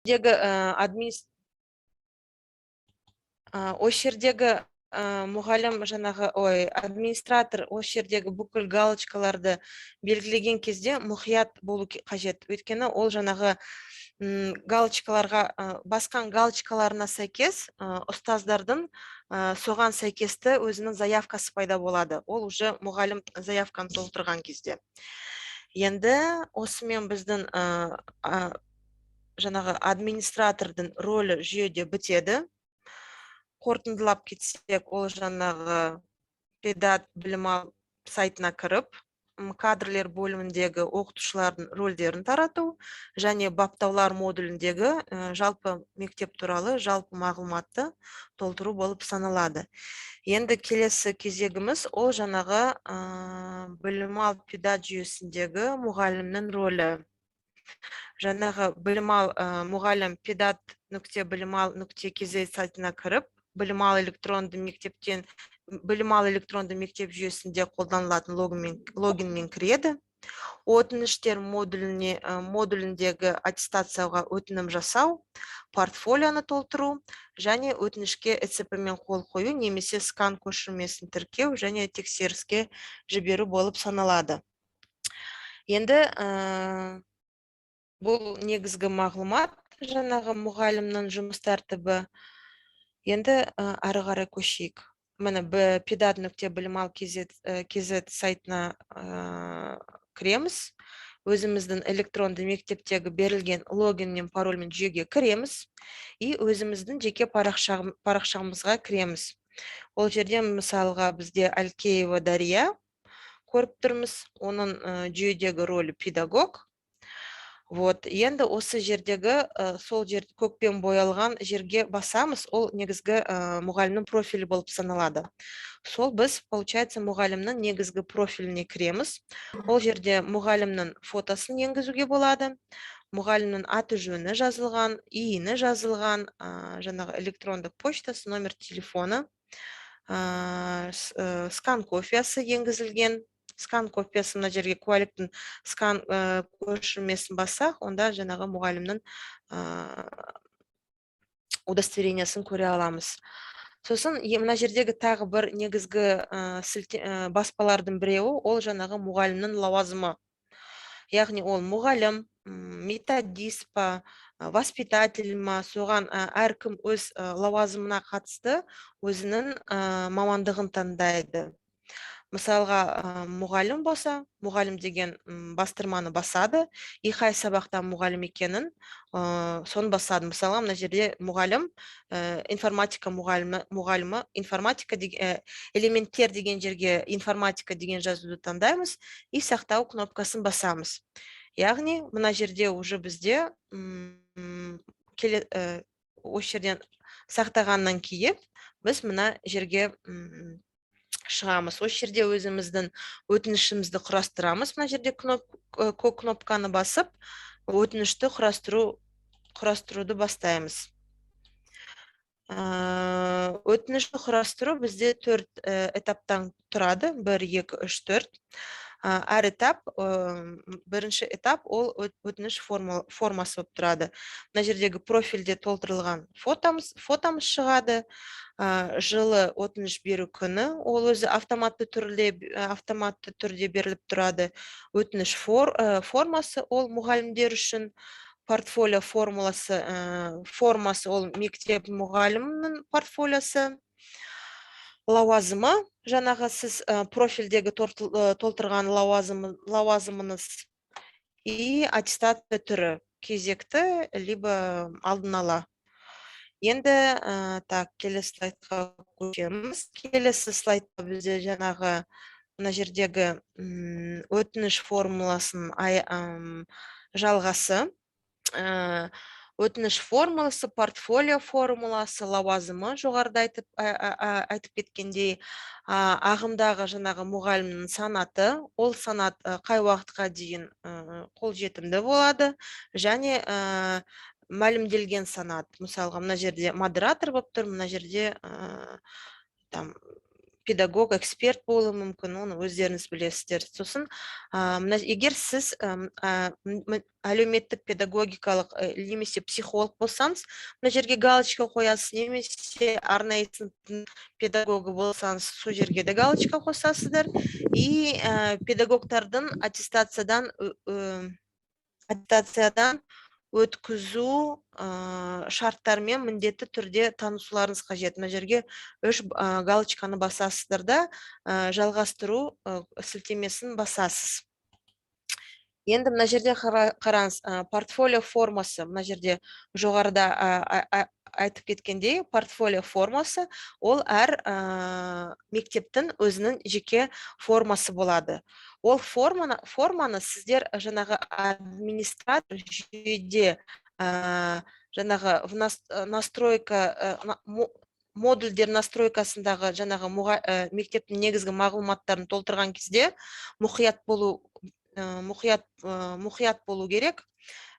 Жердегі осы жердегі мұғалім жаңағы, ой, администратор осы жердегі бүкіл галочкаларды белгілеген кезде мұқият болу қажет, өйткені ол жаңағы галочкаларға басқан галочкаларына сәйкес ұстаздардың соған сәйкесті өзінің заявкасы пайда болады. Ол уже мұғалім заявканы толтырған кезде. Енді осымен біздің жаңағы администратордың рөлі жүйеде бітеді. Қорытындылап кетсек, ол жаңағы Педат білім ал сайтына кіріп, кадрлер бөліміндегі оқытушылардың рөлдерін тарату және баптаулар модуліндегі жалпы мектеп туралы жалпы мағлұматты толтыру болып саналады. Енді келесі кезегіміз ол жаңағы білім ал Педат жүйесіндегі мұғалімнің рөлі. Жаңағы білім ал мұғалім педат.білімал.kz сайтына кіріп, білім ал электронды мектептен, білім ал электронды мектеп жүйесінде қолданылатын логинмен кіреді. Өтініштер модуліндегі аттестацияға өтінім жасау, портфолионы толтыру және өтінішке ЭЦП мен қол қою немесе скан көшірмесін тіркеу және тексеріске жіберу болып саналады. Енді бұл негізгі мағлұмат, жаңағы мұғалімнің жұмыс тәртібі. Енді ары қарай көшейік. Міне, педат.білімал.kz сайтына кіреміз. Өзіміздің электронды мектептегі берілген логин мен парольмен жүйеге кіреміз и өзіміздің жеке парақшамызға кіреміз. Ол жерде, мысалға, бізде Алькеева Дария көріп тұрмыз, оның жүйедегі рөлі педагог. Вот, енді осы жердегі сол жер көкпен боялған жерге басамыз, ол негізгі мұғалімнің профилі болып саналады. Сол біз, получается, мұғалімнің негізгі профиліне кіреміз. Ол жерде мұғалімнің фотосын енгізуге болады, мұғалімнің аты жөні жазылған, ИИНі жазылған, жаңағы электрондық почтасы, номер телефоны, скан копиясы енгізілген. Скан копиясы, мына жерге куәліктің скан көшірмесін бассақ, онда жаңағы мұғалімнің удостоверениесін көре аламыз. Сосын мына жердегі тағы бір негізгі баспалардың біреуі ол жаңағы мұғалімнің лауазымы, яғни ол мұғалім, методист па, воспитатель ма, соған әркім өз лауазымына қатысты өзінің мамандығын таңдайды. Мысалға, мұғалім болса, мұғалім деген бастырманы басады и қай сабақта мұғалім екенін соны басады. Мысалға, мына жерде мұғалім, информатика мұғалімі, информатика элементтер деген жерге информатика деген жазуды таңдаймыз и сақтау кнопкасын басамыз. Яғни мына жерде уже бізде осы жерден сақтағаннан кейін біз мына жерге шығамыз. Осы жерде өзіміздің өтінішімізді құрастырамыз. Мына жерде көк кнопканы басып, өтінішті құрастыруды бастаймыз. Өтінішті құрастыру бізде төрт этаптан тұрады: бір, екі, үш, төрт. Әр этап, бірінші этап ол өтініш формасы болып тұрады. Мына жердегі профильде толтырылған фотомыз шығады. Жылы, өтініш беру күні, ол өзі автоматты түрде беріліп тұрады. Өтініш формасы ол мұғалімдер үшін, портфолио формасы ол мектеп мұғалімінің портфолиосы, лауазымы, жаңағы сіз профильдегі толтырған лауазымыңыз и аттестация түрі, кезекті либо алдын ала. Енді так, келесі слайдқа көшеміз. Келесі слайдта бізде жаңағы мына жердегі өтініш формуласының жалғасы. Өтініш формуласы, портфолио формуласы, лауазымы, жоғарыда айтып кеткендей, ағымдағы жаңағы мұғалімнің санаты, ол санат қай уақытқа дейін қолжетімді болады және мәлімделген санат. Мысалға, мына жерде модератор болып тұр, мына жерде там педагог болып тұр. Педагог эксперт болуы мүмкін, оны өздеріңіз білесіздер. Сосын мына егер сіз әлеуметтік педагогикалық немесе психолог болсаңыз, мына жерге галочка қоясыз, немесе арнайы сыныптың педагогы болсаңыз, сол жерге де галочка қосасыздар. И педагогтардың аттестациядан өткізу шарттарымен міндетті түрде танысуларыңыз қажет. Мына жерге үш галочканы басасыздар да, жалғастыру сілтемесін басасыз. Енді мына жерде қараңыз, портфолио формасы. Мына жерде жоғарыда айтып кеткендей, портфолио формасы ол әр мектептің өзінің жеке формасы болады. Ол форманы сіздер жаңағы администратор жүйеде жаңағы в настройка, модульдер настройкасындағы жаңағы мектептің негізгі мағлұматтарын толтырған кезде мұқият болу керек.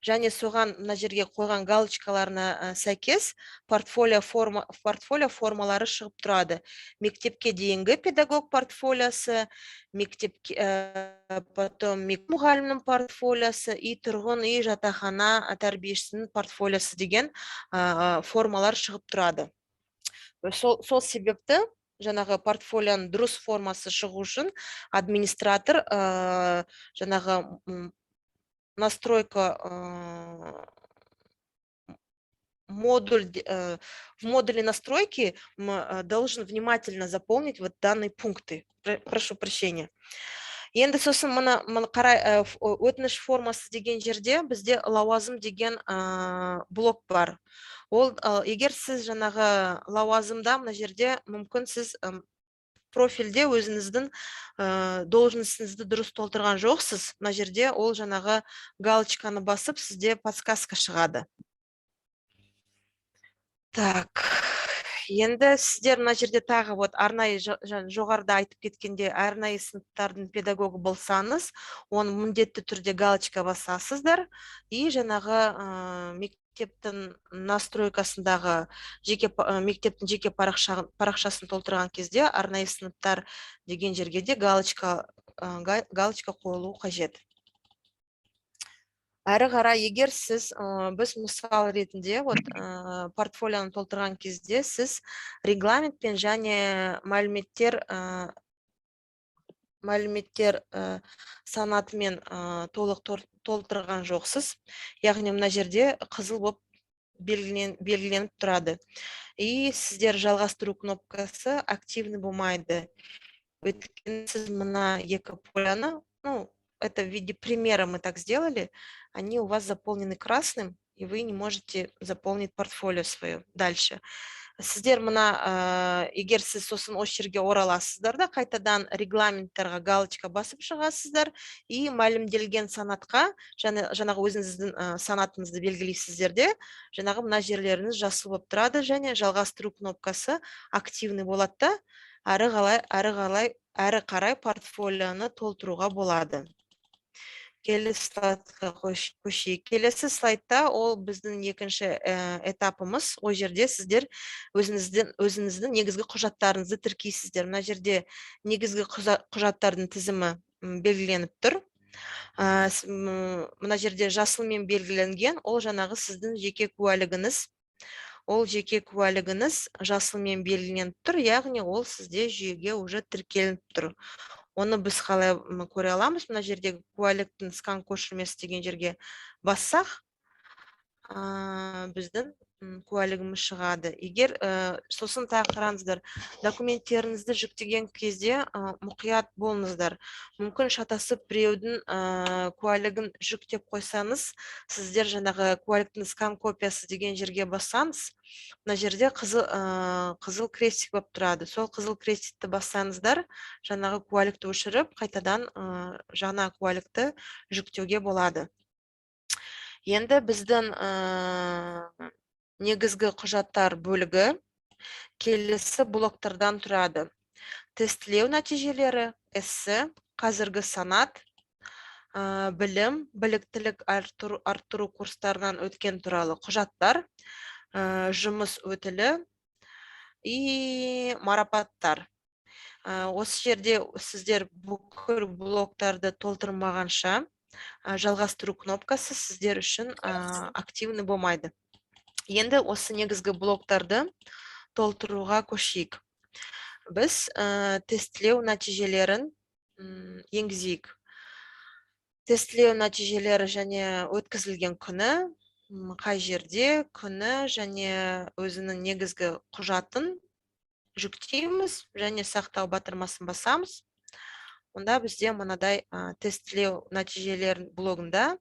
Және соған мына жерге қойған галочкаларына сәйкес портфолио формалары шығып тұрады. Мектепке дейінгі педагог портфолиосы, мектепке, потом мұғалімнің портфолиосы и тұрғын үй жатақхана тәрбиешісінің портфолиосы деген формалар шығып тұрады. Сол себепті жаңағы портфолионың дұрыс формасы шығу үшін администратор жаңағы настройка модуль, в модуле настройки должен внимательно заполнить вот данные пункты. Прошу прощения. Енді сосын мына қарай, өтініш формасы деген жерде бізде лауазым деген блок бар. Ол егер сіз жаңағы лауазымда мына жерде мүмкін сіз профильде өзіңіздің должностіңізді дұрыс толтырған жоқсыз, мына жерде ол жаңағы галочканы басып, сізде подсказка шығады. Так, енді сіздер мына жерде тағы вот арнайы жоғарыда айтып кеткенде, арнайы сыныптардың педагогы болсаңыз, оны міндетті түрде галочка басасыздар. И жаңағы мектептің настройкасындағы жеке мектептің жеке парақшасын толтырған кезде арнайы сыныптар деген жерге де галочка қойылуы қажет. Әрі қарай, егер сіз, біз мысал ретінде вот портфолионы толтырған кезде сіз регламентпен және мәліметтер санатымен толық толтырған жоқсыз, яғни мына жерде қызыл болып белгіленіп тұрады. И сіздер жалғастыру кнопкасы активный болмайды. Өйткені сіз мына екі поляны, ну, это в виде примера мы так сделали, они у вас заполнены красным, и вы не можете заполнить портфолио свое дальше. Сіздер мына, егер сіз сосын осы жерге ораласыздар да, қайтадан регламенттарға галочка басып шығасыздар и мәлімделген санатқа жаңағы өзіңіздің санатыңызды белгілейсіздер де, жаңағы мына жерлеріңіз жасыл болып тұрады және жалғастыру кнопкасы активный болады да, әрі қарай портфолионы толтыруға болады. Келесі слайдқа көшейік. Келесі слайдта ол біздің екінші этапымыз. Ол жерде сіздер өзіңіздің негізгі құжаттарыңызды тіркейсіздер. Мына жерде негізгі құжаттардың тізімі белгіленіп тұр. Мына жерде жасылмен белгіленген, ол жаңағы сіздің жеке куәлігіңіз. Ол жеке куәлігіңіз жасылмен белгіленіп тұр, яғни ол сізде жүйеге уже тіркелініп тұр. Оны біз қалай көре аламыз? Мына жердегі куәліктің скан көшірмесі деген жерге бассақ, біздің куәлігіміз шығады. Егер сосын тағы қараңыздар, документтеріңізді жүктеген кезде мұқият болыңыздар. Мүмкін шатасып біреудің куәлігін жүктеп қойсаңыз, сіздер жаңағы куәліктің скан копиясы деген жерге бассаңыз, мына жерде қызыл крестик болып тұрады. Сол қызыл крестикті бассаңыздар, жаңағы куәлікті өшіріп, қайтадан жаңа куәлікті жүктеуге болады. Енді біздің негізгі құжаттар бөлігі келесі блоктардан тұрады. Тестілеу нәтижелері, эссе, қазіргі санат, білім, біліктілік арттыру курстарынан өткен туралы құжаттар, жұмыс өтілі и марапаттар. Осы жерде сіздер бүкіл блоктарды толтырмағанша, жалғастыру кнопкасы сіздер үшін активный болмайды. Енді осы негізгі блоктарды толтыруға көшейік. Біз тестілеу нәтижелерін енгізейік. Тестілеу нәтижелері және өткізілген күні, қай жерде, күні және өзінің негізгі құжатын жүктейміз және сақтау батырмасын басамыз. Онда бізде мынадай тестілеу нәтижелерін блогында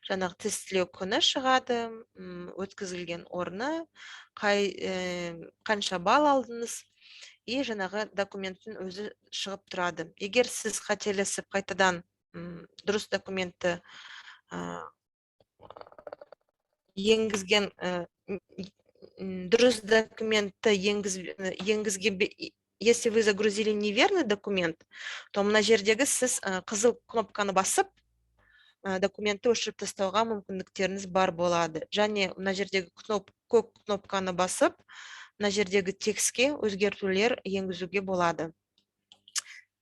жаңағы тестілеу күні шығады, өткізілген орны, қанша балл алдыңыз и жаңағы документтің өзі шығып тұрады. Егер сіз қателесіп қайтадан дұрыс документті енгізген, дұрыс документті енгізген, если вы загрузили неверный документ, то мына жердегі сіз қызыл кнопканы басып, документті өшіріп тастауға мүмкіндіктеріңіз бар болады. Және мына жердегі көк кнопканы басып, мына жердегі текстке өзгертулер енгізуге болады.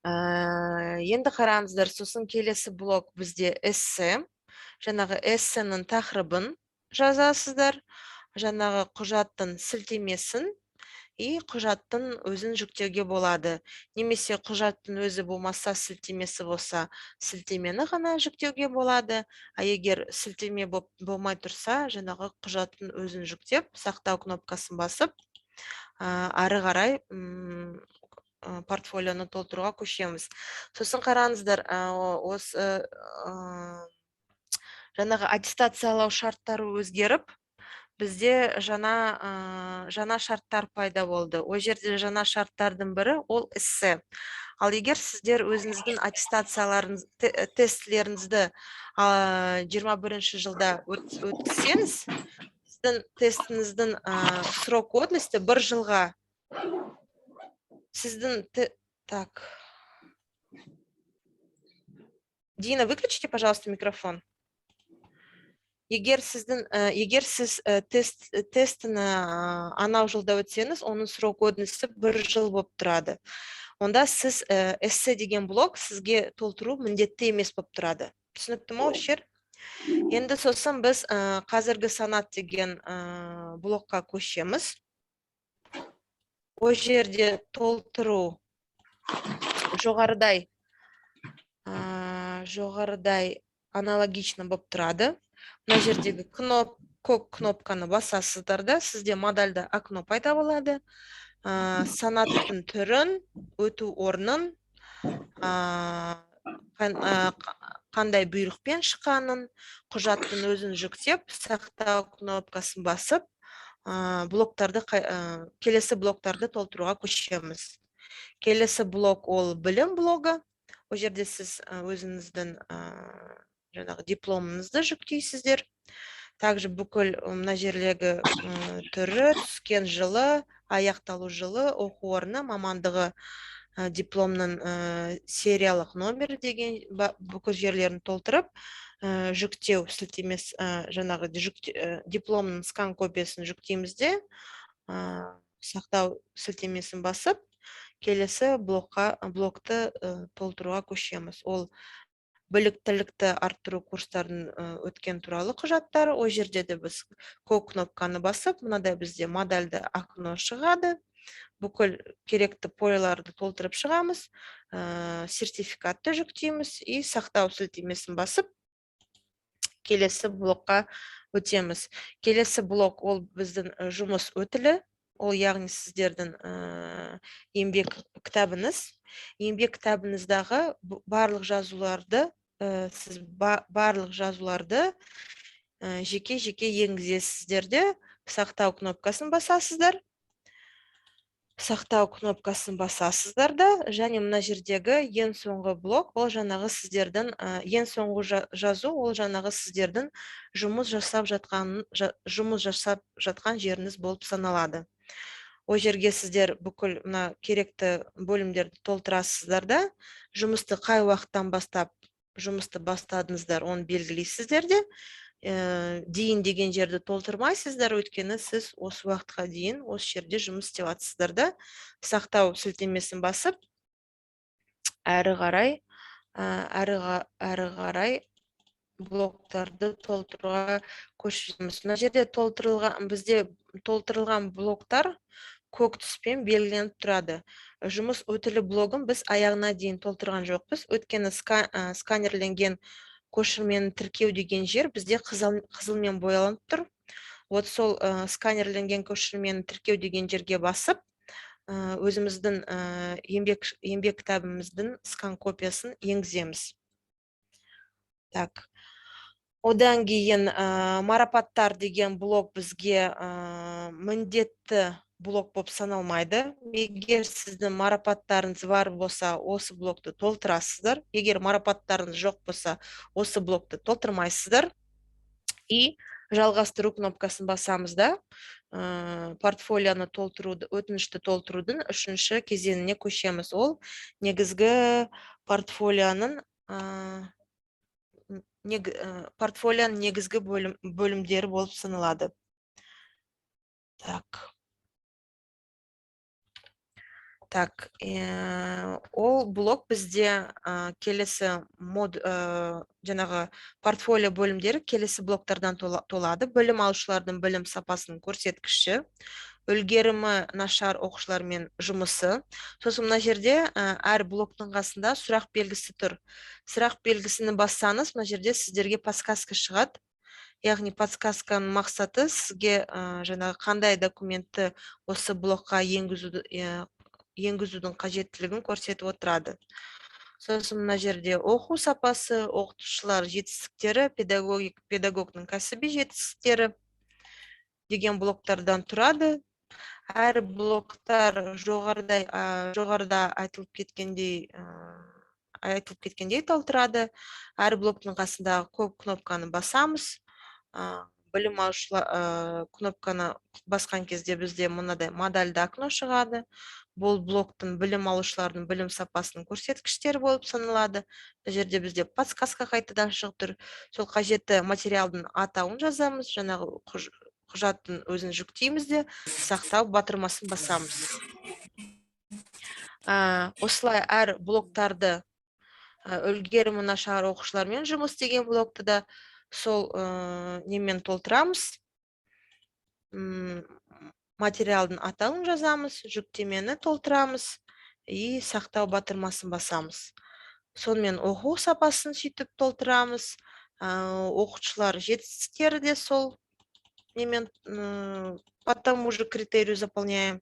Енді қараңыздар, сосын келесі блок бізде эссе. Жаңағы эссенің тақырыбын жазасыздар, жаңағы құжаттың сілтемесін и құжаттың өзін жүктеуге болады. Немесе құжаттың өзі болмаса, сілтемесі болса, сілтемені ғана жүктеуге болады. А егер сілтеме болмай тұрса, жаңағы құжаттың өзін жүктеп, сақтау кнопкасын басып, ары қарай портфолионы толтыруға көшеміз. Сосын қараңыздар, осы жаңағы аттестациялау шарттары өзгеріп, бізде жаңа шарттар пайда болды. Ол жерде жаңа шарттардың бірі ол эссе. Ал егер сіздер өзіңіздің аттестацияларыңыз, тестілеріңізді 21-ші жылда өткізсеңіз, сіздің тестіңіздің срок годности бір жылға. Сіздің так. Дина, выключите, пожалуйста, микрофон. Егер сіз тестіні анау жылда өтсеңіз, оның срок годности бір жыл болып тұрады. Онда сіз эссе деген блок сізге толтыру міндетті емес болып тұрады. Түсінікті ма осы жер? Енді сосын біз қазіргі санат деген блокқа көшеміз. Ол жерде толтыру жоғарыдай аналогично болып тұрады. Мына жердегі көк кнопканы басасыздар да, сізде модальды окно пайда болады. Санаттың түрін, өту орнын, қандай бұйрықпен шыққанын, құжаттың өзін жүктеп, сақтау кнопкасын басып, келесі блоктарды толтыруға көшеміз. Келесі блок ол білім блогы. Ол жерде сіз өзіңіздің жаңағы дипломыңызды жүктейсіздер. Также бүкіл мына жерлегі түрі, түскен жылы, аяқталу жылы, оқу орны, мамандығы, дипломның сериялық номері деген бүкіл жерлерін толтырып, жүктеу сілтемес, жаңағы дипломның скан копиясын жүктейміз де, сақтау сілтемесін басып, келесі блокты толтыруға көшеміз. Ол біліктілікті арттыру курстарын өткен туралы құжаттар. Ол жерде де біз көк кнопканы басып, мынадай бізде модальды окно шығады. Бүкіл керекті полеларды толтырып шығамыз, сертификатты жүктейміз и сақтау сілтемесін басып, келесі блокқа өтеміз. Келесі блок ол біздің жұмыс өтілі, ол яғни сіздердің еңбек кітабыңыз. Еңбек кітабыңыздағы барлық жазуларды, сіз барлық жазуларды жеке-жеке енгізесіздер де, сақтау кнопкасын басасыздар. Сақтау кнопкасын басасыздар да, және мына жердегі ең соңғы блок ол жаңағы сіздердің, ең соңғы жазу ол жаңағы сіздердің жұмыс жасап жатқан жеріңіз болып саналады. Ол жерге сіздер бүкіл мына керекті бөлімдерді толтырасыздар да, жұмысты қай уақыттан бастап жұмысты бастадыңыздар, оны белгілейсіздер де, дейін деген жерді толтырмайсыздар, өйткені сіз осы уақытқа дейін осы жерде жұмыс істеп жатсыздар да, сақтау сілтемесін басып, Әрі қарай блоктарды толтыруға көшеміз. Мына жерде толтырылған, бізде толтырылған блоктар көк түспен белгіленіп тұрады. Жұмыс өтілі блогын біз аяғына дейін толтырған жоқпыз, өйткені сканерленген көшірмені тіркеу деген жер бізде қызылмен бояланып тұр. Вот сол сканерленген көшірмені тіркеу деген жерге басып, өзіміздің еңбек кітабымыздың скан копиясын енгіземіз. Так, одан кейін марапаттар деген блок бізге міндетті блок болып саналмайды. Егер сіздің марапаттарыңыз бар болса, осы блокты толтырасыздар. Егер марапаттарыңыз жоқ болса, осы блокты толтырмайсыздар. И жалғастыру кнопкасын басамыз да, портфолионы толтыруды, өтінішті толтырудың үшінші кезеңіне көшеміз. Ол негізгі портфолионың портфолионың негізгі бөлімдері болып саналады. Так, ол блок бізде келесі мод, жаңағы портфолио бөлімдері келесі блоктардан толады. Білім алушылардың білім сапасының көрсеткіші, үлгерімі нашар оқушылармен жұмысы. Сосын мына жерде әр блоктың қасында сұрақ белгісі тұр. Сұрақ белгісini бассаңыз, мына жерде сіздерге подсказка шығады. Яғни подсказканың мақсаты сізге жаңағы қандай документті осы блокқа енгізудің қажеттілігін көрсетіп отырады. Сосын мына жерде оқу сапасы, оқытушылар жетістіктері, педагогтың кәсіби жетістіктері деген блоктардан тұрады. Әр блоктар жоғарыда айтылып кеткендей толтырады. Әр блоктың қасындағы көк кнопканы басамыз. Білім алушылар кнопканы басқан кезде бізде мынадай модальды окно шығады. Бұл блоктың білім алушылардың білім сапасының көрсеткіштері болып саналады. Бұл жерде бізде подсказка қайтадан шығып тұр. Сол қажетті материалдың атауын жазамыз, жаңағы құжаттың өзін жүктейміз де, сақтау батырмасын басамыз. Осылай әр блоктарды, үлгерімі нашар оқушылармен жұмыс деген блокты да сол немен толтырамыз. Материалдың атауын жазамыз, жүктемені толтырамыз и сақтау батырмасын басамыз. Сонымен оқу сапасын сөйтіп толтырамыз. Оқушылар жетістіктері де сол немен, по тому же критерию заполняем.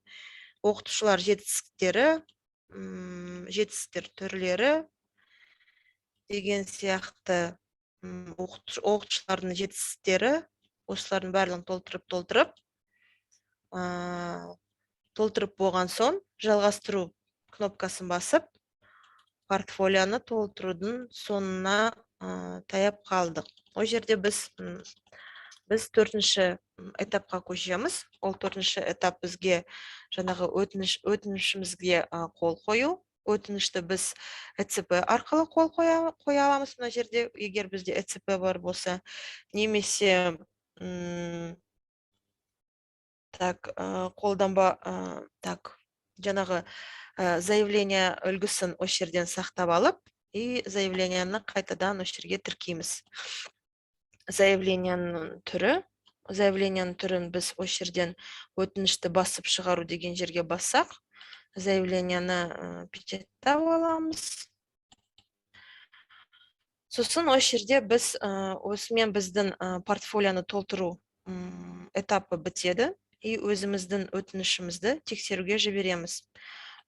Оқытушылар жетістіктері, жетістіктер түрлері деген сияқты, оқытушылардың жетістіктері, осылардың барлығын толтырып болған соң жалғастыру кнопкасын басып, портфолионы толтырудың соңына таяп қалдық. Ол жерде біз төртінші этапқа көшеміз. Ол төртінші этап бізге жаңағы өтінішімізге қол қою. Өтінішті біз ЭЦП арқылы қол қоя аламыз мына жерде, егер бізде ЭЦП бар болса, немесе так, қолданба, так, жаңағы заявление үлгісін осы жерден сақтап алып и заявлениені қайтадан осы жерге тіркейміз. Заявлениенің түрін біз осы жерден өтінішті басып шығару деген жерге бассақ, заявлениені печаттап аламыз. Сосын осы жерде біз осымен біздің портфолионы толтыру этапы бітеді и өзіміздің өтінішімізді тексеруге жібереміз.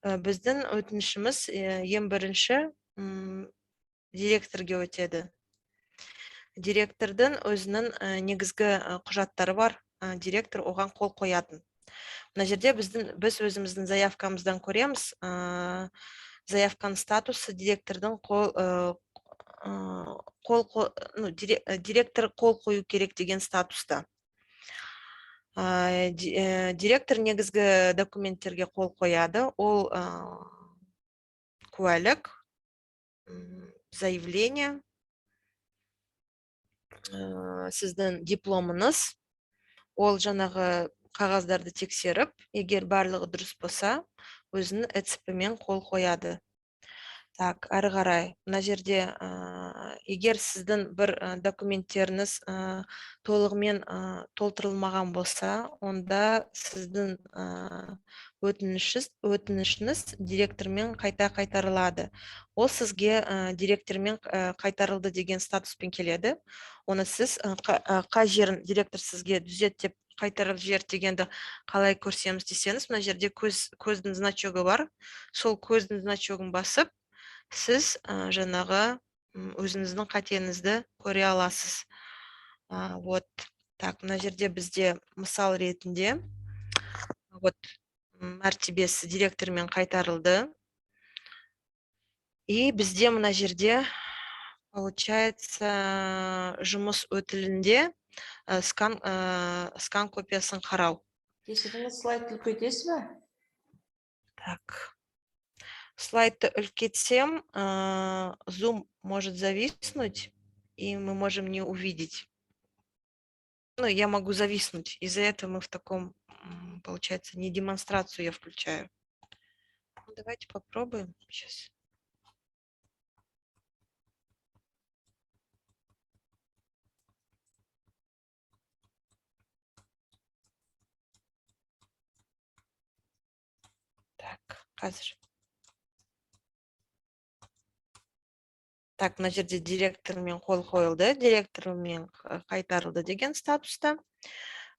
Біздің өтінішіміз ең бірінші директорге өтеді. Директордың өзінің негізгі құжаттары бар, директор оған қол қоятын. Мына жерде біз өзіміздің заявкамыздан көреміз, заявканың статусы директордың қол, қол, ну, директор қол қою керек деген статуста. Директор негізгі документтерге қол қояды. Ол куәлік, заявление, сіздің дипломыңыз. Ол жаңағы қағаздарды тексеріп, егер барлығы дұрыс болса, өзінің ЭЦП-мен қол қояды. Так, әрі қарай мына жерде, егер сіздің бір документтеріңіз толығымен толтырылмаған болса, онда сіздің өтінішіңіз директормен қайта қайтарылады. Ол сізге директормен қайтарылды деген статуспен келеді. Оны сіз қай жерін директор сізге түзет деп қайтарып жіберді дегенді қалай көрсеміз десеңіз, мына жерде көздің значогы бар. Сол көздің значогын басып, сіз жаңағы өзіңіздің қатеңізді көре аласыз. Вот так, мына жерде бізде мысал ретінде вот мәртебесі директормен қайтарылды. И бізде мына жерде получается жұмыс өтілінде скан копиясын қарау. Кешіріңіз, слайдты үлкейтесіз бе? Так. Слайдты үлкейтсем, Zoom может зависнуть, и мы можем не увидеть. Ну, я могу зависнуть. Из-за этого мы в таком, получается, не демонстрацию я включаю. Ну, давайте попробуем сейчас. Так, қазір. Так, мына жерде директормен қол қойылды, директормен қайтарылды деген статуста.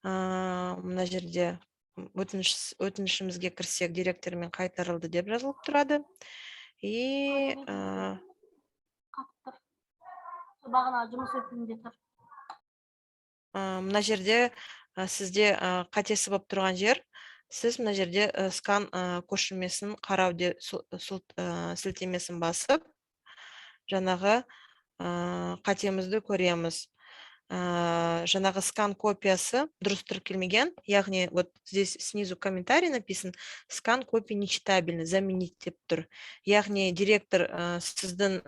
Мына жерде өтінішімізге кірсек, директормен қайтарылды деп жазылып тұрады. И, Қатып тұр. Бағана жұмыс өтілінде тұр. Мына жерде, сізде, қатесі болып тұрған жер, сіз мына жерде, скан, көшірмесін қарау де, сілтемесін басып, жаңағы, қатемізді көреміз. Жаңағы скан копиясы дұрыс тіркелмеген, яғни вот здесь снизу комментарий написан, скан копии нечитабельный, заменить деп тұр. Яғни директор, сіздің,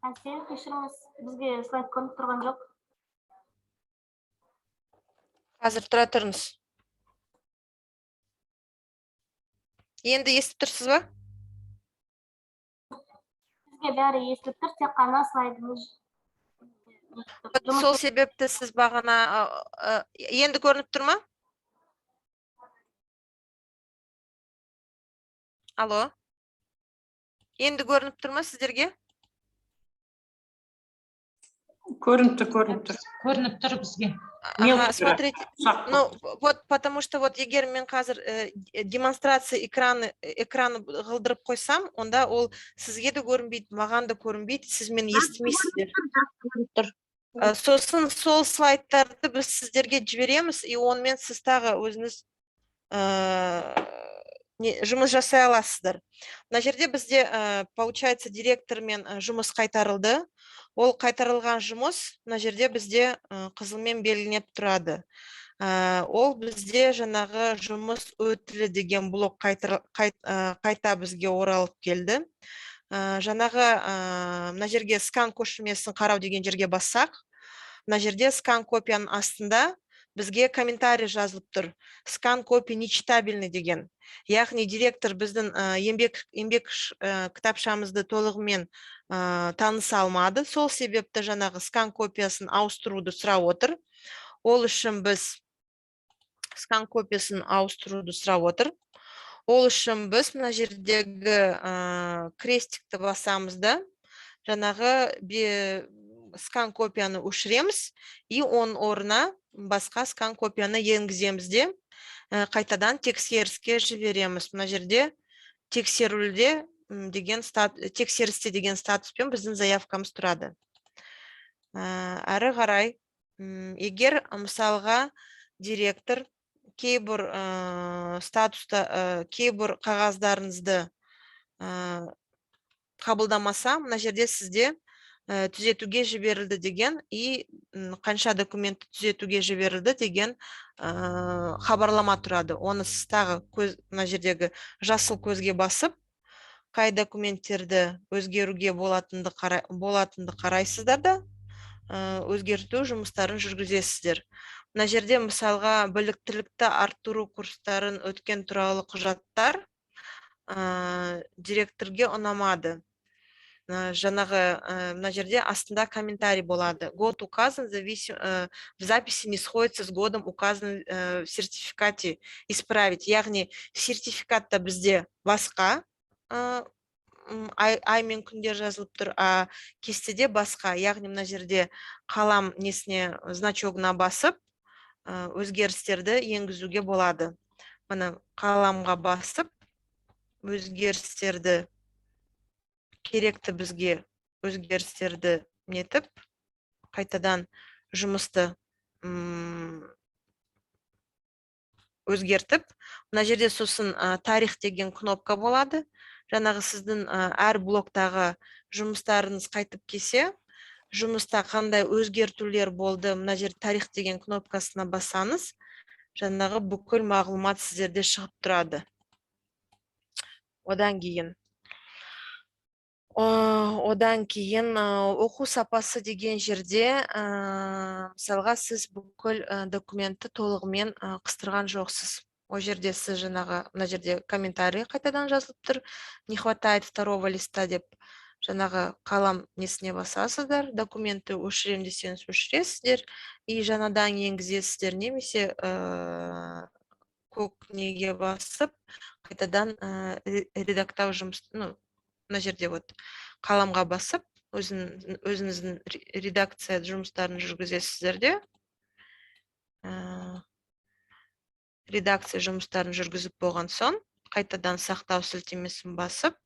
Әсел, кешіріңіз, бізге слайд көрініп тұрған жоқ. Қазір тұра тұрыңыз. Енді естіп тұрсыз ба? Бізге бәрі естіліп тұр, тек қана слайдымыз Вот сол себепті сіз бағана, енді көрініп тұр ма? Алло? Енді көрініп тұр ма сіздерге? Көрініп тұр, көрініп тұр. Көрініп тұр бізге. Не Ага, тұр? смотрите, Ұсақ. ну, вот потому что вот егер мен қазір, демонстрация экраны қылдырып қойсам, онда ол сізге де көрінбейді, маған да көрінбейді, сіз мені естімейсіздер. Тұр. Сосын сол слайдтарды біз сіздерге жібереміз, и онымен сіз тағы өзіңіз, жұмыс жасай аласыздар. Мына жерде бізде, получается, директормен, жұмыс қайтарылды. Ол қайтарылған жұмыс мына жерде бізде, қызылмен белгіленіп тұрады. Ол бізде жаңағы жұмыс өтілі деген блок қайта бізге оралып келді. Жаңағы, мына жерге скан көшірмесін қарау деген жерге бассақ, мына жерде скан копияның астында бізге комментарий жазылып тұр. Скан копия нечитабельный деген. Яғни директор біздің, еңбек кітапшамызды толығымен, таныса алмады. Сол себепті жаңағы скан копиясын ауыстыруды сұрап отыр. Ол үшін біз скан копиясын ауыстыруды сұрап отыр. Ол үшін біз мына жердегі, крестикті басамыз да, жаңағы скан копияны өшіреміз и оның орнына басқа скан копияны енгіземіз де, қайтадан тексеріске жібереміз. Мына жерде тексерілуде, деген тексерісте деген статуспен біздің заявкамыз тұрады. Әрі қарай, егер мысалға директор кейбір, статуста, кейбір қағаздарыңызды, қабылдамаса, мына жерде сізде, түзетуге жіберілді деген и, қанша документті түзетуге жіберілді деген, хабарлама тұрады. Оны сіз тағы мына жердегі жасыл көзге басып, қай документтерді өзгеруге болатынды қарайсыздар да, өзгерту жұмыстарын жүргізесіздер. Мына жерде мысалға біліктілікті арттыру курстарын өткен туралы құжаттар, Директорге ұнамады. Жаңағы мына жерде астында комментарий болады: «Год указан в записи не сходится с годом, указан в сертификате, исправить». Яғни сертификатта бізде басқа ай мен күндер жазылып тұр, а кестеде басқа. Яғни мына жерде қалам несіне, значогына басып, өзгерістерді енгізуге болады. Міне, қаламға басып, өзгерістерді, керекті бізге өзгерістерді нетіп, қайтадан жұмысты өзгертіп, мына жерде сосын тарих деген кнопка болады. Жаңағы сіздің әр блоктағы жұмыстарыңыз қайтып келсе, жұмыста қандай өзгертулер болды, мына жерде тарих деген кнопкасына бассаңыз, жаңағы бүкіл мағлұмат сіздерде шығып тұрады. Одан кейін оқу сапасы деген жерде, мысалға, сіз бүкіл документті толығымен қыстырған жоқсыз. Ол жерде сіз жаңағы мына жерде комментарий қайтадан жазылып тұр, «не хватает второго листа» деп. Жаңағы қалам несіне басасыздар, документті өшірем десеңіз, өшіресіздер и жаңадан енгізесіздер немесе көк неге басып, қайтадан редактау жұмыс, ну, мына жерде вот қаламға басып, өзіңіздің редакция жұмыстарын жүргізесіздер де, редакция жұмыстарын жүргізіп болған соң, қайтадан сақтау сілтемесін басып,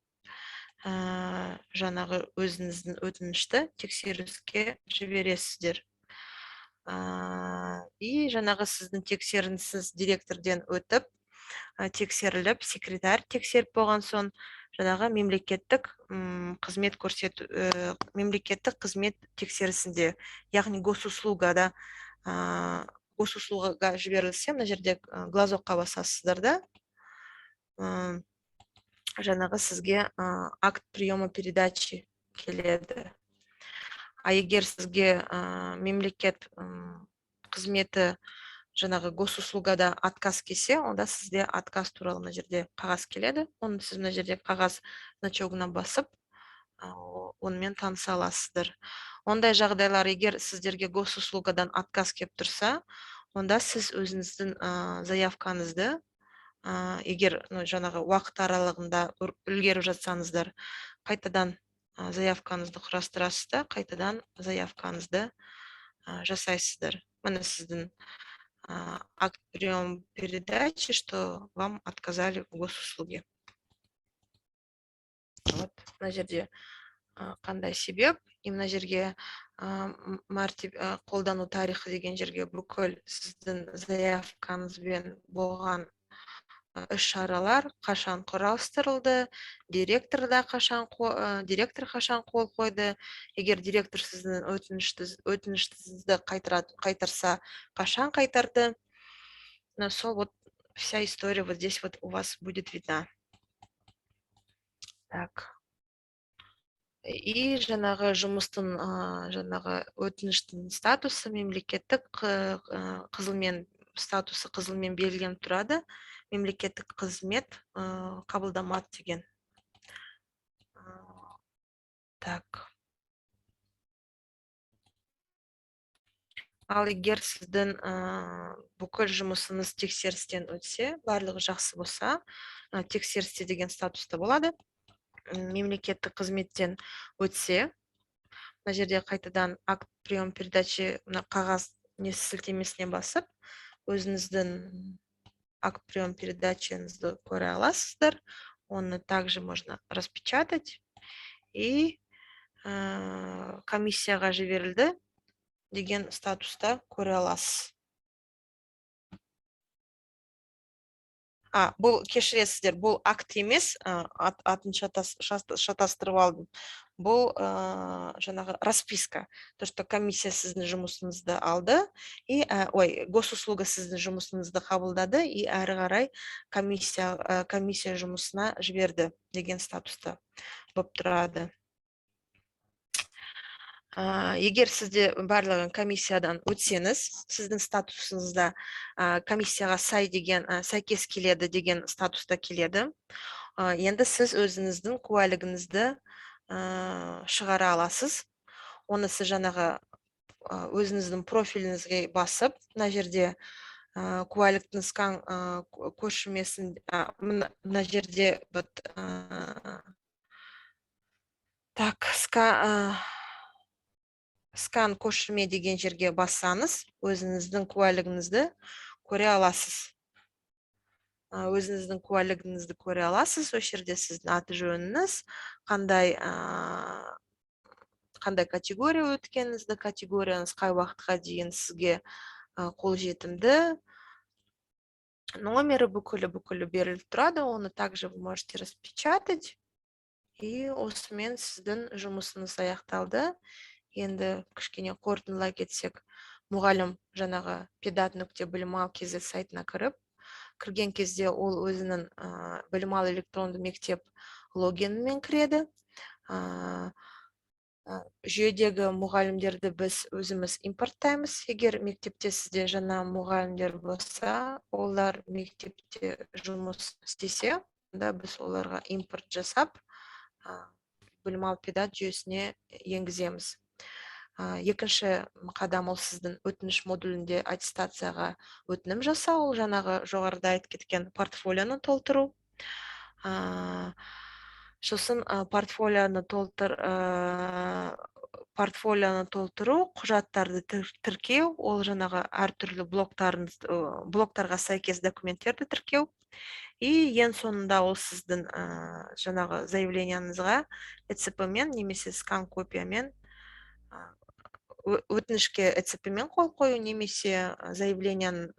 жаңағы өзіңіздің өтінішті тексеріске жібересіздер. И жаңағы сіздің тексерісіңіз директорден өтіп, тексеріліп, секретарь тексеріп болған соң, жаңағы мемлекеттік қызмет көрсету, мемлекеттік қызмет тексерісінде, яғни госуслугада, госуслугаға жіберілсе, мына жерде глазокқа басасыздар да, жаңағы сізге акт приема передачи келеді. А егер сізге мемлекет қызметі, жаңағы госуслугада отказ келсе, онда сізде отказ туралы мына жерде қағаз келеді. Оны сіз мына жерде қағаз значогына басып, онымен таныса аласыздар. Ондай жағдайлар, егер сіздерге госуслугадан отказ келіп тұрса, онда сіз өзіңіздің заявкаңызды, егер, ну, жаңағы уақыт аралығында үлгеріп жатсаңыздар, қайтадан заявкаңызды құрастырасыз да, қайтадан заявкаңызды жасайсыздар. Міне, сіздің акт прием передачи, что вам отказали в госуслуге. Вот мына жерде қандай себеп, и мына жерге мәртебе, қолдану тарихы деген жерге бүкіл сіздің заявкаңызбен болған іс шаралар қашан құрастырылды, директор да қашан, директор қашан қол қойды, егер директор сіздің өтінішіңізді қайтарса, қашан қайтарды. Сол вот вся история вот здесь вот у вас будет видна. Так, и жаңағы жұмыстың, жаңағы өтініштің статусы мемлекеттік қызылмен, статусы қызылмен белгіленіп тұрады, мемлекеттік қызмет қабылдамады деген. Так, ал егер сіздің бүкіл жұмысыңыз тексерістен өтсе, барлығы жақсы болса, тексерісте деген статуста болады. Мемлекеттік қызметтен өтсе, мына жерде қайтадан акт прием передачи, мына қағаз несі сілтемесіне басып, өзіңіздің акт прием передачаңызды көре аласыздар. Оны также можно распечатать и комиссияға жіберілді деген статуста көре аласыз. А, бұл, кешіресіздер, бұл акт емес, атын шатастырып алдым. Бұл жаңағы расписка, то, что комиссия сіздің жұмысыңызды алды, и, ой, госуслуга сіздің жұмысыңызды қабылдады и әрі қарай комиссия жұмысына жіберді деген статуста болып тұрады. Егер сізде барлығын комиссиядан өтсеңіз, сіздің статусыңызда комиссияға сай деген, сәйкес келеді деген статуста келеді. Енді сіз өзіңіздің куәлігіңізді шығара аласыз. Оны сіз жаңағы өзіңіздің профиліңізге басып, мына жерде куәліктің скан көшірмесін, мына жерде вот, так, скан көшірме деген жерге бассаңыз, өзіңіздің куәлігіңізді көре аласыз. Өзіңіздің куәлігіңізді көре аласыз. Осы жерде сіздің аты жөніңіз, қандай категория өткеніңізді, категорияңыз қай уақытқа дейін сізге қолжетімді, номері бүкілі беріліп тұрады. Оны также вы можете распечатать. И осымен сіздің жұмысыңыз аяқталды. Енді кішкене қорытындылай кетсек, мұғалім жаңағы pedat.bilimal.kz сайтына кіріп, кірген кезде ол өзінің Білім ал электронды мектеп логинімен кіреді. Жүйедегі мұғалімдерді біз өзіміз импорттаймыз. Егер мектепте сізде жаңа мұғалімдер болса, олар мектепте жұмыс істесе, онда біз оларға импорт жасап, Білім ал Педат жүйесіне енгіземіз. Екінші қадам — ол сіздің өтініш модулінде аттестацияға өтінім жасау, ол жаңағы жоғарыда айтып кеткен портфолионы толтыру. Сосын портфолионы толтыру, құжаттарды тіркеу, ол жаңағы әртүрлі блоктарға сәйкес документтерді тіркеу. И ең соңында ол сіздің жаңағы заявлениеңізға ЭЦП-мен немесе скан копиямен, өтінішке ЭЦП-мен қол қою немесе заявленияның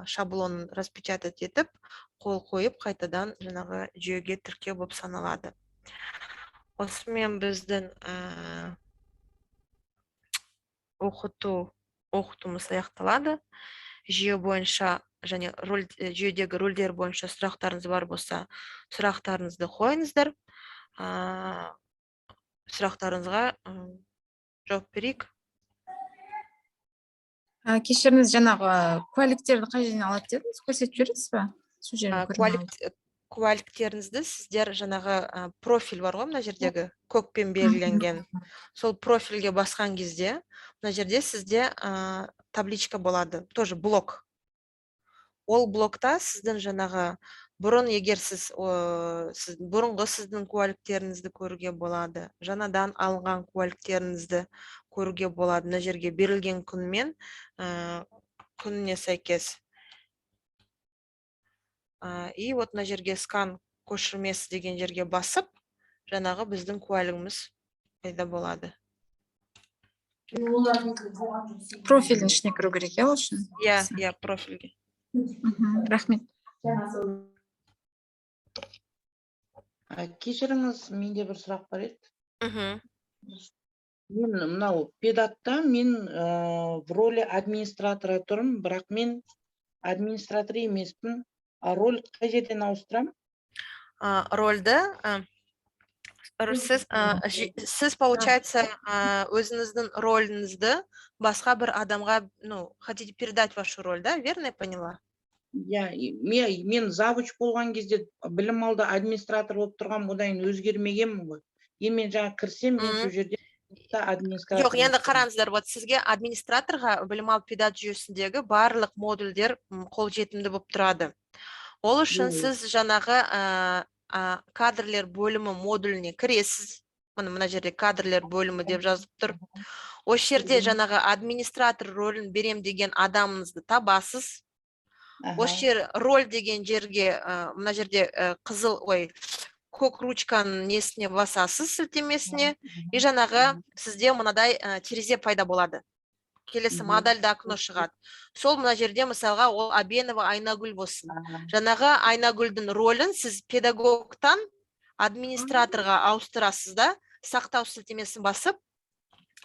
шаблонын распечатать етіп, қол қойып, қайтадан жаңағы жүйеге тіркеу болып саналады. Осымен біздің оқытуымыз аяқталады. Жүйе бойынша және жүйедегі рөлдер бойынша сұрақтарыңыз бар болса, сұрақтарыңызды қойыңыздар. Сұрақтарыңызға жауап берейік. Кешіріңіз, жаңағы куәліктерді қай жерден алады дедіңіз? Көрсетіп жібересіз ба? Сол жерін көрмей қалдым. Куәліктеріңізді сіздер жаңағы профиль бар ғой, мына жердегі көкпен белгіленген. Сол профильге басқан кезде мына жерде сізде табличка болады, тоже блок. Ол блокта сіздің жаңағы бұрын, егер сіз бұрынғы сіздің куәліктеріңізді көруге болады, жаңадан алынған куәліктеріңізді көруге болады. Мына жерге берілген күнмен, күніне сәйкес. И вот мына жерге скан көшірмесі деген жерге басып, жаңағы біздің куәлігіміз пайда болады. Профильдің ішіне кіру керек, иә, ол үшін? Иә, иә, профильге. Рахмет. Кешіріңіз, менде бір сұрақ бар еді. Мен мынау Педатта мен в роли администратора тұрмын, бірақ мен администратор емеспін. А роль қай жерден ауыстырамын? Рольді сіз, получается, өзіңіздің роліңізді басқа бір адамға, ну, хотите передать вашу роль, да, верно я поняла? Иә, мен завуч болған кезде Білім алды администратор болып тұрғанмын, одан кейін өзгермегенмін ғой. Енді мен жаңа кірсем, мен сол жерде администратор Жоқ, енді болып тұрмын. қараңыздар, вот сізге, администраторға, Білім ал Педат жүйесіндегі барлық модульдер қолжетімді болып тұрады. Ол үшін сіз жаңағы кадрлер бөлімі модуліне кіресіз. Міне, мына жерде кадрлер бөлімі деп жазып тұр. Осы жерде жаңағы администратор рөлін берем деген адамыңызды табасыз. Осы жер роль деген жерге, мына жерде қызыл, ой, көк ручканың несіне басасыз, сілтемесіне, и жаңағы сізде мынадай терезе пайда болады. Келесі модальды окно шығады. Сол мына жерде, мысалға, ол Абенова Айнагүл болсын. Жаңағы Айнагүлдің ролін сіз педагогтан администраторға ауыстырасыз да, сақтау сілтемесін басып,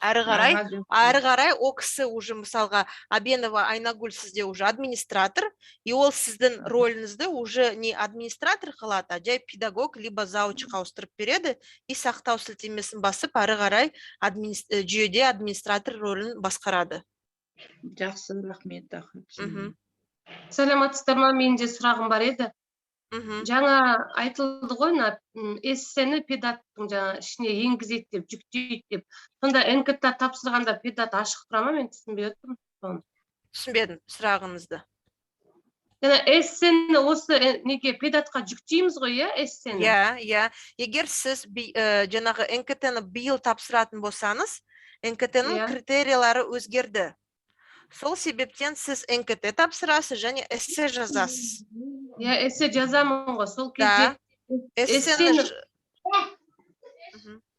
әрі қарай әрі қарай ол кісі уже, мысалға, Абенова Айнагүл сізде уже администратор, и ол сіздің роліңізді уже не администратор қылады, а жай педагог либо завучқа ауыстырып береді, и сақтау сілтемесін басып, әрі қарай жүйеде администратор рөлін басқарады. Жақсы, рахмет, аха. Мхм. Саламатсыздар ма? Менде сұрағым бар еді. Жаңа айтылды ғой, мына эссені педаттың жаңа ішіне енгізеді деп, жүктейді деп. Сонда НКТ тапсырғанда педат ашық тұра ма? Мен түсінбей отырмын. Түсінбедім сұрағыңызды. Жаңа эссені осы неге, педатқа жүктейміз ғой, иә, эссені? Иә. Егер сіз жаңағы НКТ-ні биыл тапсыратын болсаңыз, НКТ-ның критериялары өзгерді. Сол себептен сіз НКТ тапсырасыз және эссе жазасыз. Иә, эссе жазамын ғой сол кезде. Эссені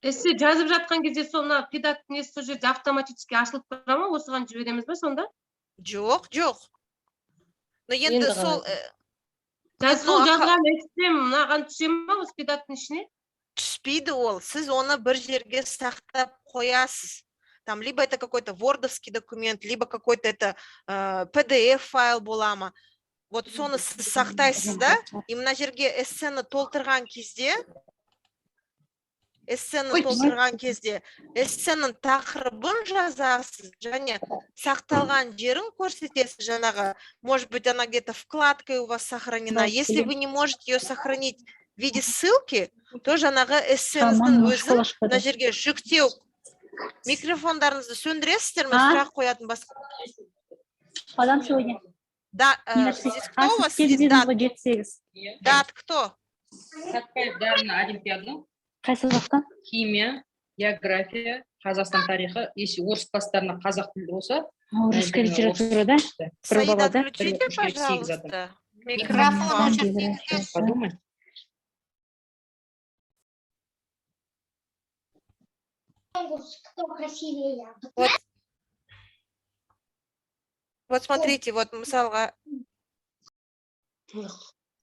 Эссе жазып жатқан кезде сол мына педаттың несі сол жерде автоматически ашылып тұра ма? Осыған жібереміз ба сонда? Жоқ. Но енді Енді сол қалай? Сол ну, жазған эссем мынаған түсе ма, осы педаттың ішіне? Түспейді ол. Сіз оны бір жерге сақтап қоясыз. Там либо это какой-то вордовский документ, либо какой-то это PDF файл бола ма. Вот соны сіз сақтайсыз да, и мына жерге эссені толтырған кезде эссенің тақырыбын жазасыз және сақталған жерін көрсетесіз. Жаңағы, может быть, она где-то вкладкой у вас сохранена. Если вы не можете ее сохранить в виде ссылки, то жаңағы эссеңіздің өзін мына жерге жүктеу. Микрофондарыңызды сөндіресіздер ме? А? Сұрақ қоятын басқа. Подам сегодня. Да, здесь кто у вас сидит? Дат, 7-8. Дат кто? Сәтпаев Дарина, олимпиада. Қай сабақтан? Химия, география, Қазақстан тарихы. Если орыс класстарына қазақ тілі болса, Русская наверное, орыс литература, да? тілі. Бір Саида, бала, да? отключите, Бір, үш, төрт, сегіз адам. пожалуйста, Микрофон микрофон. өшірсеңіздер. Подумай. Кто красивее? Вот смотрите, вот мысалға.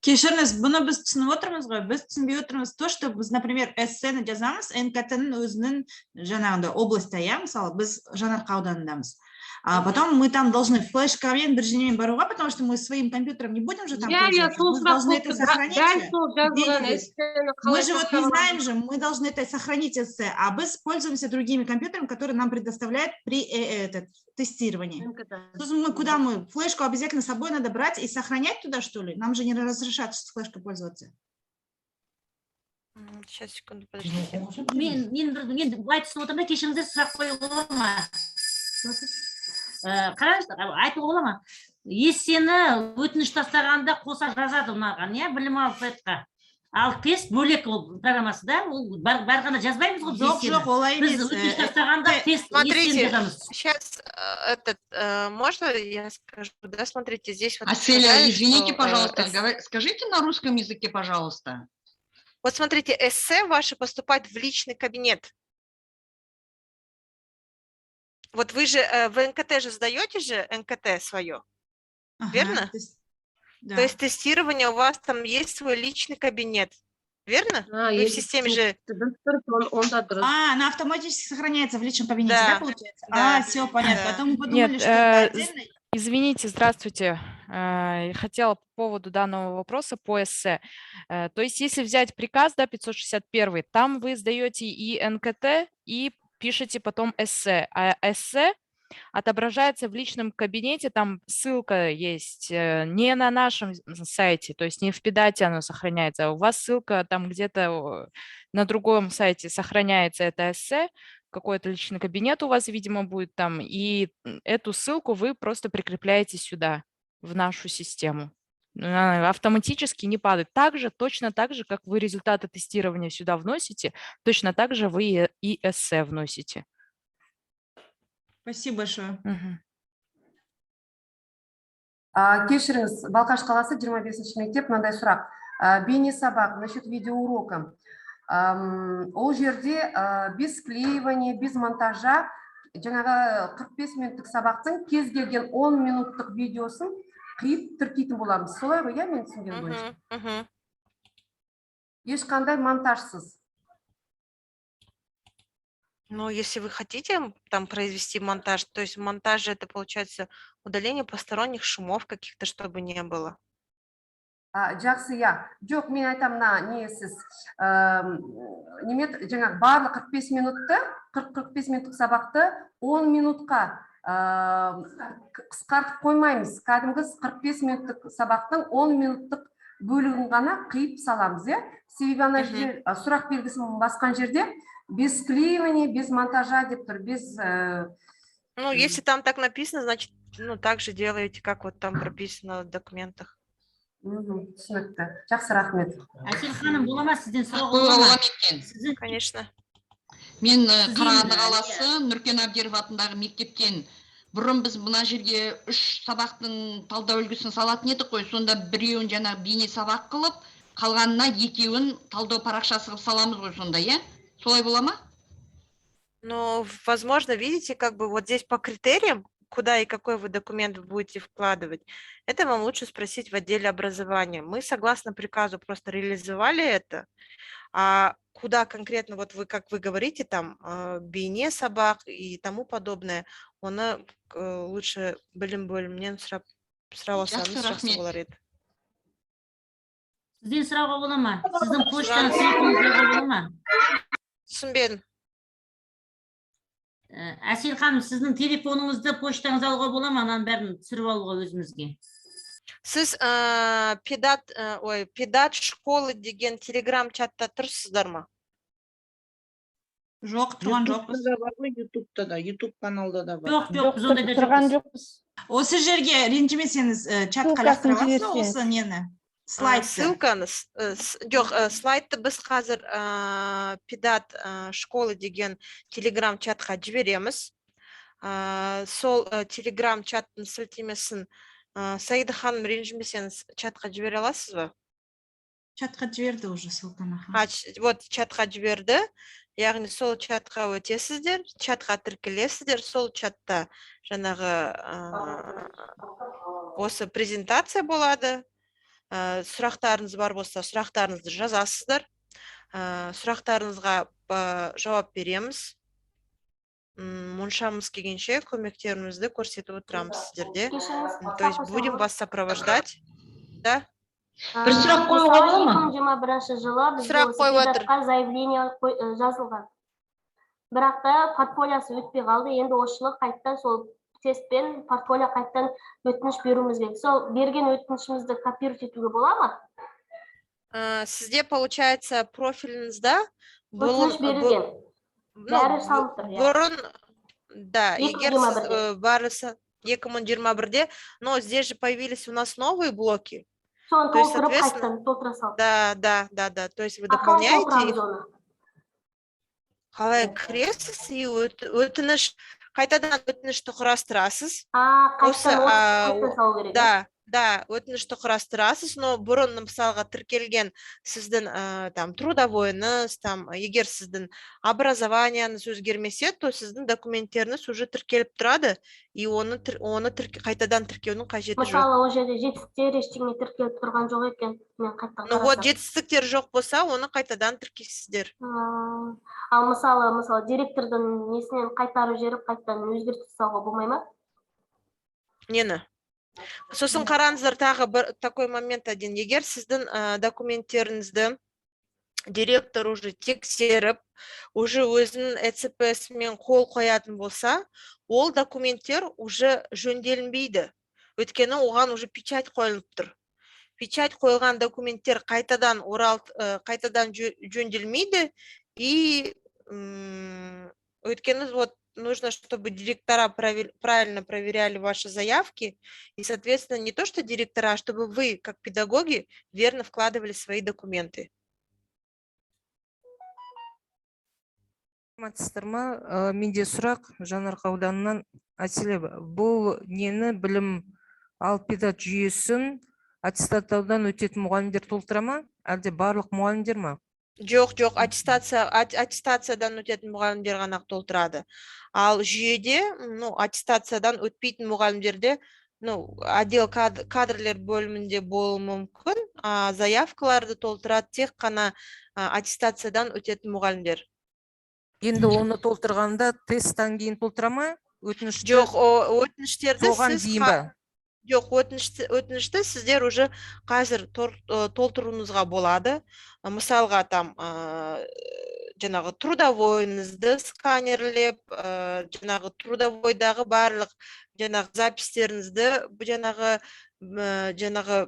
Кешіріңіз, бұны біз түсініп отырмыз ғой. Біз түсінбей отырмыз то, что біз, например, эссені жазамыз НКТ-ның өзінің жаңағындай областьта, иә, мысалы, біз Жанарқа ауданындамыз, а потом мы там должны флешкамен, бірдеңемен баруға, потому что мы своим компьютером не будем же там Иә, пользоваться. Сол Мы сұрақ должны болып это тұр. сохранить Дәл же сол жазылған где-нибудь. эссені Мы қалай же вот не сақтап знаем аламыз? же, мы должны это сохранить, эссе, а мы пользуемся другими компьютерами, которые нам предоставляют при этот, тестировании. НКТ. Сосын мы куда мы? Флешку обязательно с собой надо брать и сохранять туда, что ли? Нам же не разрешат с флешкой пользоваться. Сейчас, секунду, подождите. Мен бір енді былай түсініп отырмын да, кешіріңіздер, сұрақ қоюға бола ма? Қараңыз, айтуға бола ма? Эссені өтініш тастағанда қоса жазады мынаған, иә, білім алу сайтқа. Ал тест бөлек, ол программасы да, ол барғанда жазбаймыз ғой біз Жоқ, эссені. жоқ, олай Біз емес. өтініш тастағанда тест эссені Смотрите, жазамыз. сейчас этот, можно я скажу, да, смотрите, здесь вот Аселя, сказали, извините, что, пожалуйста, скажите на русском языке, пожалуйста. Вот смотрите, эссе ваше поступает в личный кабинет. Вот вы же в НКТ же сдаете же НКТ свое, Ага, верно? то есть, да. То есть тестирование, у вас там есть свой личный кабинет, верно? А, Вы в енді системе же. Дұрыс, дұрыс, онда дұрыс. А, она автоматически сохраняется в личном кабинете, да, Да, получается? да, А, все понятно. да. Потом мы подумали, Нет, что это отдельно. Извините, здравствуйте. Хотела по поводу данного вопроса по эссе. То есть если взять приказ, да, 561, там вы сдаете и НКТ, и пишете потом эссе. А эссе отображается в личном кабинете, там ссылка есть, не на нашем сайте, то есть не в Педате оно сохраняется, а у вас ссылка там где-то на другом сайте сохраняется это эссе, какой-то личный кабинет у вас, видимо, будет там, и эту ссылку вы просто прикрепляете сюда, в нашу систему. Она автоматически не падает. Также, точно так же, как вы результаты тестирования сюда вносите, точно так же вы и эссе вносите. Спасибо большое. Мгм. Кешіріңіз, Балқаш қаласы, 25 мектеп, мынандай сұрақ. Бейне сабақ, насчет видеоурока. Ол жерде без склеивания, без монтажа жаңағы 45 минуттық сабақтың кез келген 10 минуттық видеосын қиып тіркейтін боламыз. Солай ғой, иә, мен түсінген бойынша? Мгм. Ешқандай монтажсыз. Ну, если вы хотите там произвести монтаж, то есть монтаж — это получается удаление посторонних шумов каких-то, чтобы не было. Жақсы, иә. Жоқ, мен айтамын, мына несіз, неме, жаңағы барлық 45 минутты, 40-45 минуттық сабақты 10 минутқа қысқартып қоймаймыз. Кәдімгі 45 минуттық сабақтың 10 минуттық Бөлігін ғана қиып саламыз, иә? Себебі ана жерде сұрақ белгісін басқан жерде без склеивания, без монтажа деп тұр, без Ну, если там так написано, значит, ну, так же делаете, как вот там прописано в документах. Түсінікті, жақсы, рахмет. Әсел ханым, бола ма, сізден сұрауға Қоюға бола бола ма? ма екен? Сіздің Конечно. Мен Сізден, Қарағанды қаласы, Нүркен Әбдіров атындағы мектептен. Бұрын біз мына жерге үш сабақтың талдау үлгісін салатын едік қой. Сонда біреуін жаңағы бейне сабақ қылып, қалғанына екеуін талдау парақшасы қылып саламыз ғой сонда, иә? Солай бола ма? Ну, возможно, видите, как бы вот здесь по критериям, куда и какой вы документ будете вкладывать, это вам лучше спросить в отделе образования. Мы, согласно приказу, просто реализовали это, а куда конкретно, вот вы, как вы говорите, там, бейне сабақ и тому подобное, оны лучше білім бөлімінен сұрап Жақсы, алсаңыз, жақсы рахмет. Болар еді. Сізден сұрауға бола ма? Сіздің почтаны, телефоныңызды алуға бола ма? Түсінбедім. Әсел ханым, сіздің телефоныңызды, почтаңызды алуға бола ма, ананың бәрін түсіріп алуға өзімізге? Сіз педат, ой, педат школы деген телеграм чатта тұрсыздар ма? Жоқ, тұрған жоқпыз. Ютубта да бар ғой, Ютубта да, Ютуб каналда да бар. Жоқ, біз ондайда Тұрған жоқпыз. жоқпыз. Осы жерге, ренжімесеңіз, чатқа Ссылкасын лақтыра аласыз ба жіберсеңіз. Осы нені, слайдты? Ссылканы жоқ, слайдты біз қазір педат школы деген телеграм чатқа жібереміз. Сол телеграм чаттың сілтемесін, Саида ханым, ренжімесеңіз, чатқа жібере аласыз ба? Чатқа жіберді уже ссылканы, аха. А, вот чатқа жіберді. Яғни сол чатқа өтесіздер, чатқа тіркелесіздер, сол чатта жаңағы осы презентация болады. Сұрақтарыңыз бар болса, сұрақтарыңызды жазасыздар. Сұрақтарыңызға жауап береміз. Мұншамыз келгенше көмектерімізді көрсетіп отырамыз сіздерде. Кешіріңіз, То есть сұрақ қойсам будем болады? Вас сопровождать. Да? Бір сұрақ қоюға бола ма? 2021 жылы бізге Сұрақ осы қойып отыр. педатқа заявление жазылған. Бірақ та портфолиосы өтпей қалды. Енді осы жылы қайтадан сол тестпен портфолио қайтадан өтініш беруіміз керек. Сол берген өтінішімізді копировать етуге бола ма? Сізде, получается, профиліңізде Өтініш берілген. Ну, Бәрі салынып тұр, иә. Бұрын, да, егер сіз 2021-де. Барысы 2021-де, но здесь же появились у нас новые блоки. Соны То есть, толтырып, соответственно, қайтадан толтыра салып. Да, то есть вы А қалай дополняете толтырамыз их. оны? Қалай кіресіз и өтініш, қайтадан өтінішті құрастырасыз. А, Осы, қайтадан а, қайтадан салу керек, иә? Да, өтінішті құрастырасыз, но бұрын, мысалға, тіркелген сіздің там трудовойыңыз, там, егер сіздің образованияңыз өзгермесе, то сіздің документтеріңіз уже тіркеліп тұрады, и оны қайтадан тіркеудің қажеті жоқ. Мысалы, ол жерде жетістіктер, ештеңе тіркеліп тұрған жоқ екен. Мен қайтадан Ну вот, қарасам. жетістіктер жоқ болса, оны қайтадан тіркейсіздер. Ал мысалы, директордың несінен қайтарып жіберіп, қайтадан өзгертіп салуға болмай ма? Нені? Сосын қараңыздар, тағы бір такой момент один. Егер сіздің документтеріңізді директор уже тексеріп, уже өзінің ЭЦП-сімен қол қоятын болса, ол документтер уже жөнделінбейді. Өйткені оған уже печать қойылып тұр. Печать қойылған документтер қайтадан қайтадан жөнделмейді и өйткені вот нужно, чтобы директора правильно проверяли ваши заявки, и, соответственно, не то, что директора, а чтобы вы, как педагоги, верно вкладывали свои документы. Саламатсыздар ма? Менде сұрақ, Жанарқа ауданынан Әселе. Бұл нені, білім ал педат жүйесін аттестаттаудан өтетін мұғалімдер толтыра ма, әлде барлық мұғалімдер ма? Жоқ, аттестациядан өтетін мұғалімдер ғана толтырады. Ал жүйеде, ну, аттестациядан өтпейтін мұғалімдерде, ну, отдел кадрлер бөлімінде болуы мүмкін, а заявкаларды толтырады тек қана аттестациядан өтетін мұғалімдер. Енді оны толтырғанда тесттан кейін толтыра ма өтінішті? Жоқ, өтініштерді Соған сіз дейін ба? Жоқ, өтінішті сіздер уже қазір толтыруыңызға болады. Мысалға, там, жаңағы трудовойыңызды сканерлеп, жаңағы трудовойдағы барлық жаңағы записьтеріңізді, жаңағы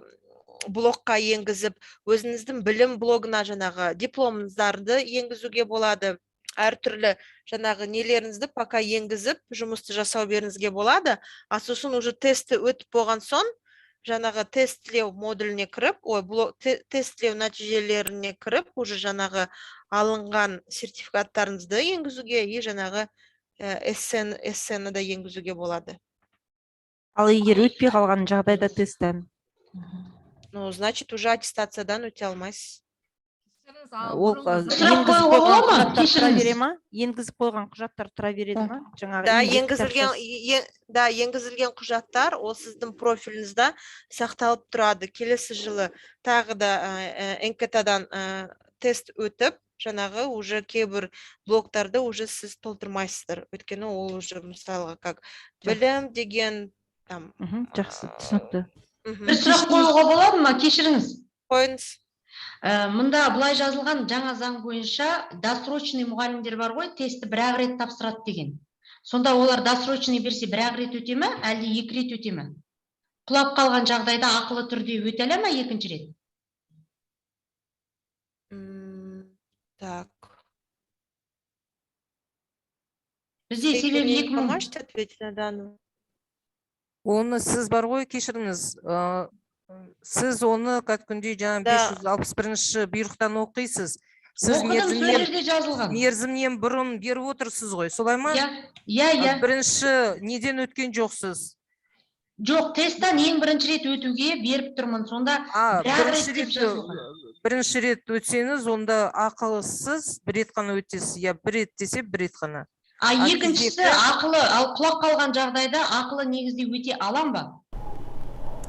блокқа енгізіп, өзіңіздің білім блогына жаңағы дипломыңыздарды енгізуге болады. Әртүрлі жаңағы нелеріңізді пока енгізіп, жұмысты жасау беріңізге болады. А сосын уже тестті өтіп болған соң, жаңағы тестілеу модуліне кіріп, ой, тестілеу нәтижелеріне кіріп, уже жаңағы алынған сертификаттарыңызды енгізуге и жаңағы эссені да енгізуге болады. Ал егер өтпей қалған жағдайда тесттен? Ну, значит, уже аттестациядан өте алмайсыз. Ол Сұрақ енгізіп қоюға қойған бола ма? құжаттар тұра Кешіріңіз. бере ма? Енгізіп қойған құжаттар тұра береді ма? Жаңағы Да, еңбек енгізілген кітапшасы. Да, енгізілген құжаттар ол сіздің профиліңізде сақталып тұрады. Келесі жылы тағы да НКТ-дан тест өтіп, жаңағы уже кейбір блоктарды уже сіз толтырмайсыздар. Өйткені ол уже, мысалға, как білім деген там. Жақсы, түсінікті. Бір сұрақ қоюға болады ма? Кешіріңіз. Қойыңыз. Мында былай жазылған: жаңа заң бойынша досрочный мұғалімдер бар ғой, тестті бір ақ рет тапсырады деген. Сонда олар досрочный берсе, бір ақ рет өте ме, әлде екі рет өте ме? Құлап қалған жағдайда ақылы түрде өте ала ма екінші рет? Так. Бізде Вы себебі мне 2000 поможете ответить на данную? Оны сіз бар ғой, кешіріңіз, сіз оны кәдімгідей жаңа 561-ші бұйрықтан оқисыз. Сіз Оқыдым, сол жерде жазылған. мерзімнен бұрын беріп отырсыз ғой, солай ма? Иә. Бірінші неден өткен жоқсыз? Жоқ, тесттен ең бірінші рет өтуге беріп тұрмын. Сонда А, бір ақ бірінші рет деп рет жазылған. Бірінші рет өтсеңіз, онда ақылысыз бір рет қана өтесіз. Я бір рет десе, бір рет қана. А А екіншісі кезекті- ақылы, ал құлап қалған жағдайда ақылы негізде өте алам ба?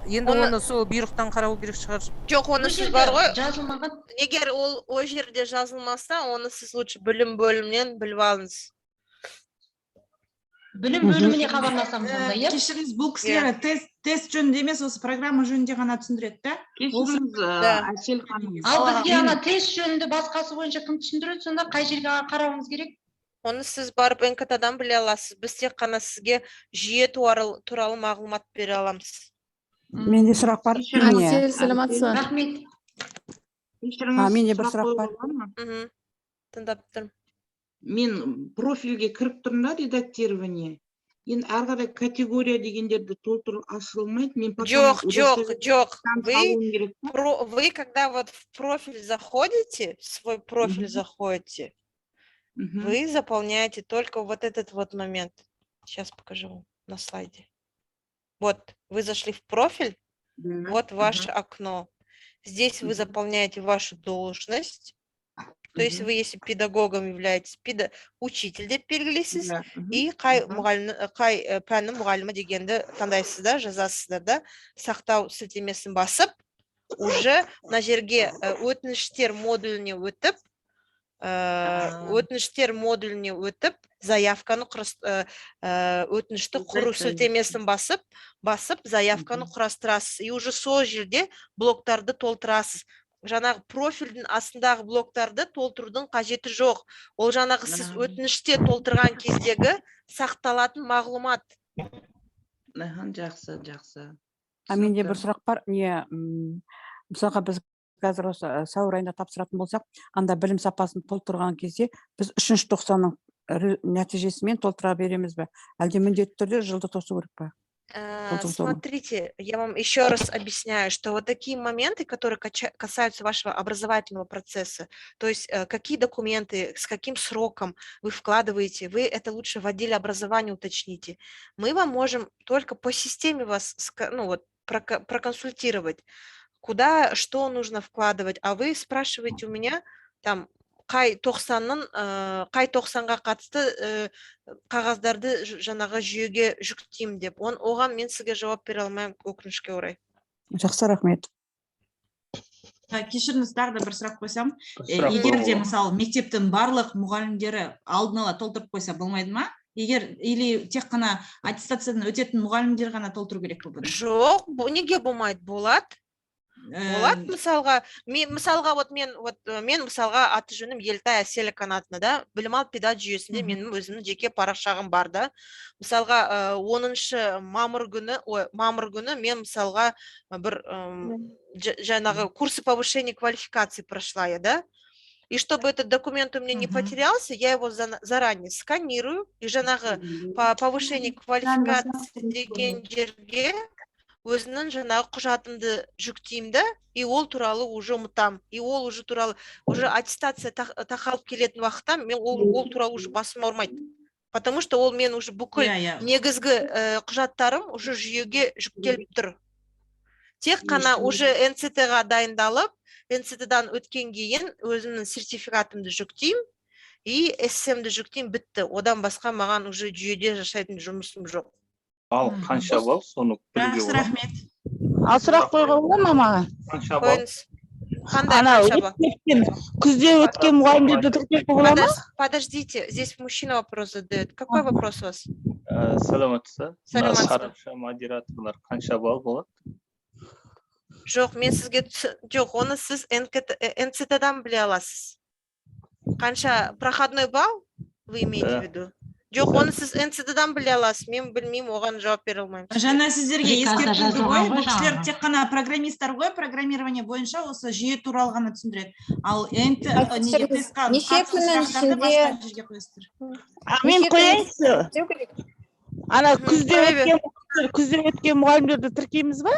Енді оны сол бұйрықтан қарау керек шығар. Жоқ, оны Ол сіз жерде бар ғой. жазылмаған. Егер ол жерде жазылмаса, оны сіз лучше білім бөлімінен біліп алыңыз. Білім бөліміне хабарласамыз онда, иә? Кешіріңіз, бұл кісілер тест жөнінде емес, осы программа жөнінде ғана түсіндіреді да. Кешіріңіз, Да. Әсел ханым. Ал бізге ана тест жөнінде, басқасы бойынша кім түсіндіреді сонда? Қай жерге қарауымыз керек? Оны сіз барып НКТ-дан біле аласыз. Біз тек қана сізге жүйе туралы мағлұмат бере аламыз. Менде сұрақ бар. Кешіріңіз. Әсел, саламатсыз ба? Рахмет. Кешіріңіз, А, менде бір сұрақ сұрақ бар. қоюға бола ма? Мхм. Тыңдап тұрмын. Мен профильге кіріп тұрмын да, редактирование. Енді ары қарай категория дегендерді толтыру ашылмайды. Мен потом Жоқ, жоқ, удостоверение жоқ. салуым керек па? Вы когда вот в профиль заходите, в свой профиль заходите, вы заполняете только вот этот вот момент. Сейчас покажу вам на слайде. Вот, вы зашли в профиль, вот ваше окно. Здесь вы заполняете вашу должность. То есть вы, если педагогом являетесь, учитель деп белгілейсіз и қай мұғалім, қай пәннің мұғалімі дегенді таңдайсыз да, жазасыздар да, сақтау сілтемесін басып, уже мына жерге өтініштер модуліне өтіп, өтініштер модуліне өтіп, заявканы өтінішті құру сілтемесін басып, заявканы құрастырасыз. И уже сол жерде блоктарды толтырасыз. Жаңағы профильдің астындағы блоктарды толтырудың қажеті жоқ. Ол жаңағы сіз өтініште толтырған кездегі сақталатын мағлұмат. Аха, жақсы, жақсы. А менде бір Түсінікті. сұрақ бар. Не, мысалға, біз қазір осы сәуір айында тапсыратын болсақ, анда білім сапасын толтырған кезде біз үшінші тоқсанның нәтижесімен толтыра береміз бе? Әлде міндетті түрде жылды тосу керек пе? Толтыру соны. Смотрите, я вам еще раз объясняю, что вот такие моменты, которые касаются вашего образовательного процесса, то есть какие документы, с каким сроком вы вкладываете, вы это лучше в отделе образования уточните. Мы вам можем только по системе вас ну вот, проконсультировать, куда что нужно вкладывать, а вы спрашиваете у меня там қай тоқсанның қай тоқсанға қатысты қағаздарды жаңағы жүйеге жүктеймін деп. Оған мен сізге жауап бере алмаймын, өкінішке орай. Жақсы, рахмет. Кешіріңіз, тағы да бір сұрақ қойсам. Бір сұрақ Егер де қоюға. мысалы, мектептің барлық мұғалімдері алдын ала толтырып қойса болмайды ма? Егер или тек қана аттестациядан өтетін мұғалімдер ғана толтыру керек пе бұны? Жоқ, неге болмайды? Болады. Болады, мысалға, мен мысалға, вот мен, вот мен мысалға, аты жөнім Елтай Әселя Канатовна да, Білім ал педат жүйесінде менің өзімнің жеке парақшағым бар да. Мысалға, 10 мамыр күні, ой, мамыр күні мен мысалға бір жаңағы курсы повышения квалификации прошла я, да. И чтобы этот документ у меня не потерялся, я его заранее сканирую и жаңағы по повышению квалификации деген жерге өзімнің жаңағы құжатымды жүктеймін да, и ол туралы уже ұмытамын, и ол уже туралы уже аттестация тақалып келетін уақытта мен ол туралы уже басым ауырмайды, потому что ол мен уже бүкіл Иә, иә. негізгі құжаттарым уже жүйеге жүктеліп тұр. Тек қана уже НЦТ ға дайындалып, НЦТ-дан өткен кейін өзімнің сертификатымды жүктеймін и эссемді жүктеймін, бітті. Одан басқа маған уже жүйеде жасайтын жұмысым жоқ. Ал қанша балл, соны білуге Жақсы, болады? рахмет. Ал сұрақ қоюға бола ма маған? Қанша балл? Қойыңыз. Қандай? Ана Қанша балл? өтіп кеткен, күзде өткен мұғалімдерді тіркеуге бола ма? Подождите, здесь мужчина вопрос задает. Какой вопрос у вас? Саламатсыз ба? Мына Саламатсыз ба. сарапшы модераторлар қанша балл болады? Жоқ, мен сізге жоқ, оны сіз НКТ, НЦТ-дан біле аласыз. Қанша проходной балл вы имеете Да. в виду? Жоқ, оны сіз НЦТ-дан біле аласыз. Мен білмеймін, оған жауап бере алмаймын сізге. Жаңа сіздерге Приказда ескертілді жазылған ғой, ғой бұл кісілер жаңағы. тек қана программисттер ғой, программирование бойынша осы жүйе туралы ғана түсіндіреді. Ал НТ неге Кешіріңіз, тестқа неше қатысты күннің сұрақтарды ішінде- басқа жерге қоясыздар. А мен Неше күннің қояйыншы. істеу керек? Ана күзде Қоя бер. өткен, күзде өткен мұғалімдерді тіркейміз ба?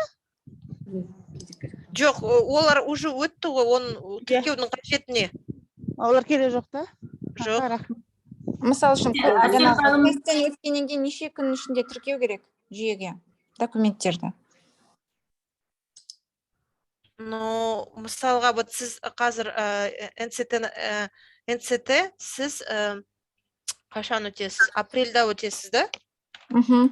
Жоқ, олар уже өтті ғой, оның тіркеудің қажеті не? Олар керек жоқ та? Жоқ. Рахмет. Мысалы үшін, Әсел жаңағы ханым. тесттен өткеннен кейін неше күннің ішінде тіркеу керек жүйеге документтерді? Ну, мысалға, вот сіз қазір НЦТ, НЦТ сіз қашан өтесіз? Апрельда өтесіз, да? Мхм.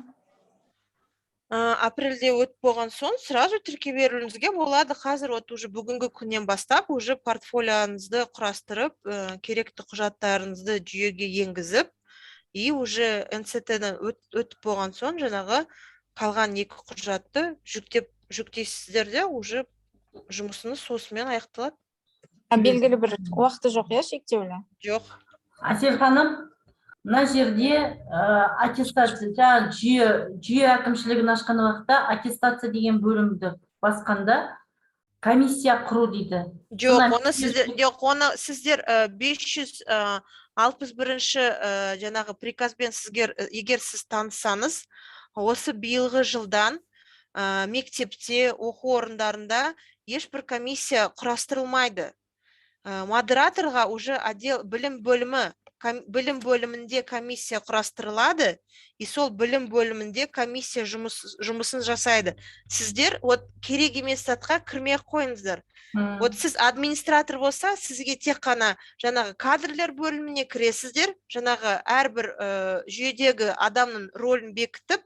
Апрельде өтіп болған соң сразу тіркей беруіңізге болады. Қазір вот уже бүгінгі күннен бастап уже портфолионызды құрастырып, керекті құжаттарыңызды жүйеге енгізіп, и уже НЦТ-дан өтіп болған соң жаңағы қалған екі құжатты жүктеп, жүктейсіздер де, уже жұмысыңыз осымен аяқталады. А белгілі бір уақыты жоқ, иә, шектеулі? Жоқ. Әсел ханым, мына жерде аттестация, жаңағы жүйе әкімшілігін ашқан уақытта аттестация деген бөлімді басқанда комиссия құру дейді. Жоқ, Мына оны сіздер, жоқ, оны сіздер 561-ші жаңағы приказбен сіздер, егер сіз таныссаңыз, осы биылғы жылдан мектепте, оқу орындарында ешбір комиссия құрастырылмайды. Модераторға уже отдел білім бөлімі, білім бөлімінде комиссия құрастырылады, и сол білім бөлімінде комиссия жұмысын жасайды. Сіздер вот керек емес затқа кірмей ақ қойыңыздар. Вот сіз администратор болса, сізге тек қана жаңағы кадрлер бөліміне кіресіздер, жаңағы әрбір жүйедегі адамның рөлін бекітіп,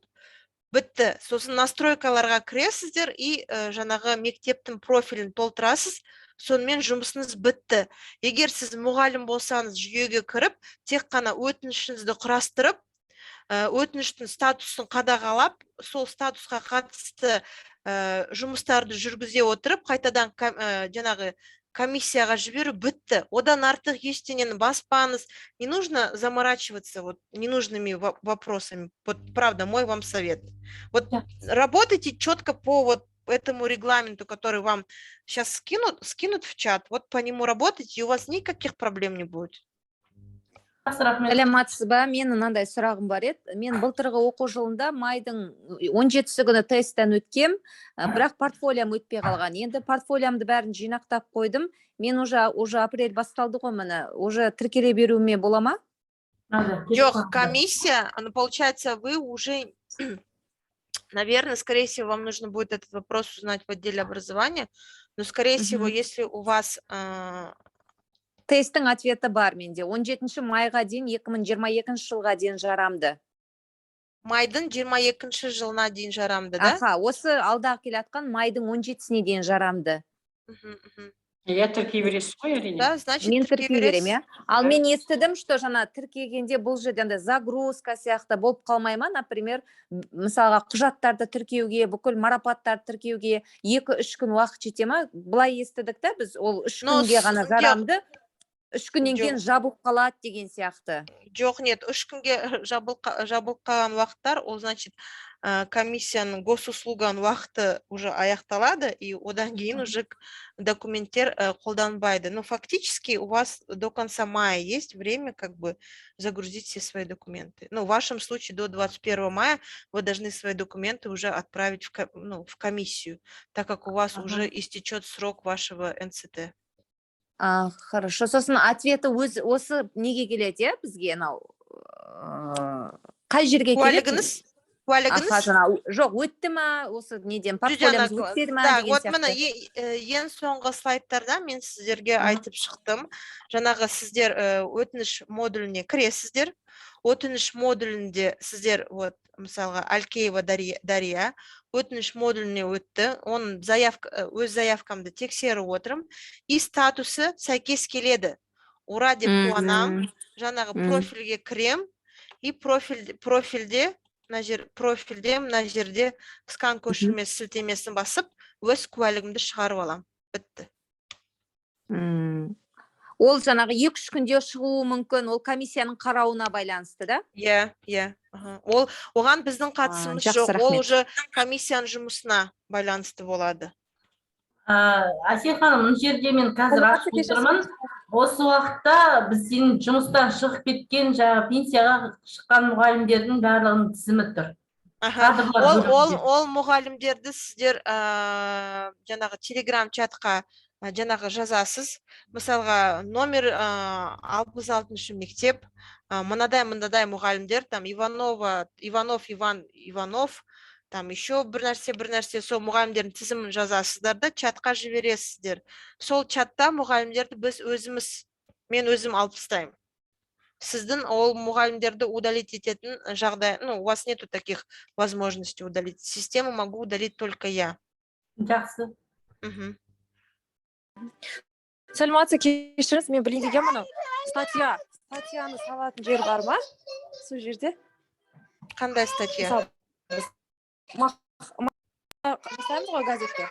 бітті. Сосын настройкаларға кіресіздер и жаңағы мектептің профилін толтырасыз, сонымен жұмысыңыз бітті. Егер сіз мұғалім болсаңыз, жүйеге кіріп, тек қана өтінішіңізді құрастырып, өтініштің статусын қадағалап, сол статусқа қатысты жұмыстарды жүргізе отырып, қайтадан жаңағы комиссияға жіберу, бітті. Одан артық ештеңені баспаңыз. Не нужно заморачиваться вот ненужными вопросами. Вот правда, мой вам совет. Вот работайте четко по вот этому регламенту, который вам сейчас скинут в чат, вот по нему работайте, и у вас никаких проблем не будет. Жақсы, рахмет. Саламатсыз ба? Менің мынандай сұрағым бар еді. Мен былтырғы оқу жылында майдың 17-сі күні тесттен өткем, бірақ портфолиом өтпей қалған. Енді портфолиомды бәрін жинақтап қойдым. Мен уже апрель басталды ғой, міне, уже тіркеле беруіме бола ма? Жоқ, комиссия, ну, получается, вы уже, наверное, скорее всего, вам нужно будет этот вопрос узнать в отделе образования, но, скорее всего, если у вас Тесттің ответі бар менде. 17 майға дейін, 2022 жылға дейін жарамды. Майдың 22 жылына дейін жарамды, да? Аха, осы алдағы келе жатқан майдың 17-сіне дейін жарамды. Мгм, мхм. Иә, тіркей бересіз ғой, әрине. Да, значит, Мен тіркей тіркей беремін, бересіз. иә. Ал мен естідім, что жаңа тіркегенде бұл жерде андай загрузка сияқты болып қалмай ма? Например, мысалға, құжаттарды тіркеуге, бүкіл марапаттарды тіркеуге 2-3 күн уақыт жете ма? Былай естідік та біз, ол 3 Но күнге ғана жоқ. жарамды, 3 күннен кейін Жоқ. жабылып қалады деген сияқты. Жоқ, нет, 3 күнге жабылып қалған уақыттар, ол значит, комиссияның, госуслуганың уақыты уже аяқталады, и одан кейін уже документтер қолданбайды. Но фактически у вас до конца мая есть время как бы загрузить все свои документы. Ну, в вашем случае до 21 мая вы должны свои документы уже отправить ну, в комиссию, так как у вас уже истечет срок вашего НЦТ. А, хорошо. Сосын ответі өз осы неге келеді, иә, бізге анау қай жерге келеді? Куәлігіңіз? Куәлігіңіз? Аха, жаңа жоқ, өтті ма осы неден, портфолиомыз өтпеді ма Да, деген вот міне сияқты. Ең соңғы слайдтарда мен сіздерге айтып шықтым. Жаңағы сіздер өтініш модуліне кіресіздер. Өтініш модулінде сіздер, вот, мысалға, Алькеева Дария өтініш модуліне өтті. Оның заявка, өз заявкамды тексеріп отырмын. И статусы сәйкес келеді. Ура деп қуанамын. Жаңағы профильге кірем и профильде мына жер, профильде мына жерде скан көшірмесі сілтемесін басып, өз куәлігімді шығарып аламын. Бітті. Ол жаңағы 2-3 күнде шығуы мүмкін, ол комиссияның қарауына байланысты да? Иә. Ол оған біздің қатысымыз Жақсы, жоқ. Ол рахмет. уже комиссияның жұмысына байланысты болады. Әсел ханым, мына жерде мен қазір ашып отырмын. Осы уақытта бізден жұмыстан шығып кеткен, жаңағы пенсияға шыққан мұғалімдердің барлығының тізімі тұр. Кадрлар Ол бөлімінде. ол мұғалімдерді сіздер жаңағы телеграм чатқа жаңағы жазасыз. Мысалға, номер 66-шы мектеп, мынадай мынадай мұғалімдер, там Иванова, Иванов Иван Иванов, там еще бір нәрсе, бір нәрсе, сол мұғалімдердің тізімін жазасыздар да чатқа жібересіздер. Сол чатта мұғалімдерді біз өзіміз, мен өзім алып тастаймын. Сіздің ол мұғалімдерді удалить ететін жағдай, ну, у вас нету таких возможностей удалить. Систему могу удалить только я. Жақсы. Сәлеметсіз, кешіріңіз, мен білейін дегенмін, анау статьяны салатын жер бар ма сол жерде? Қандай статья? Мысалы, біз жасаймыз ғой газетке.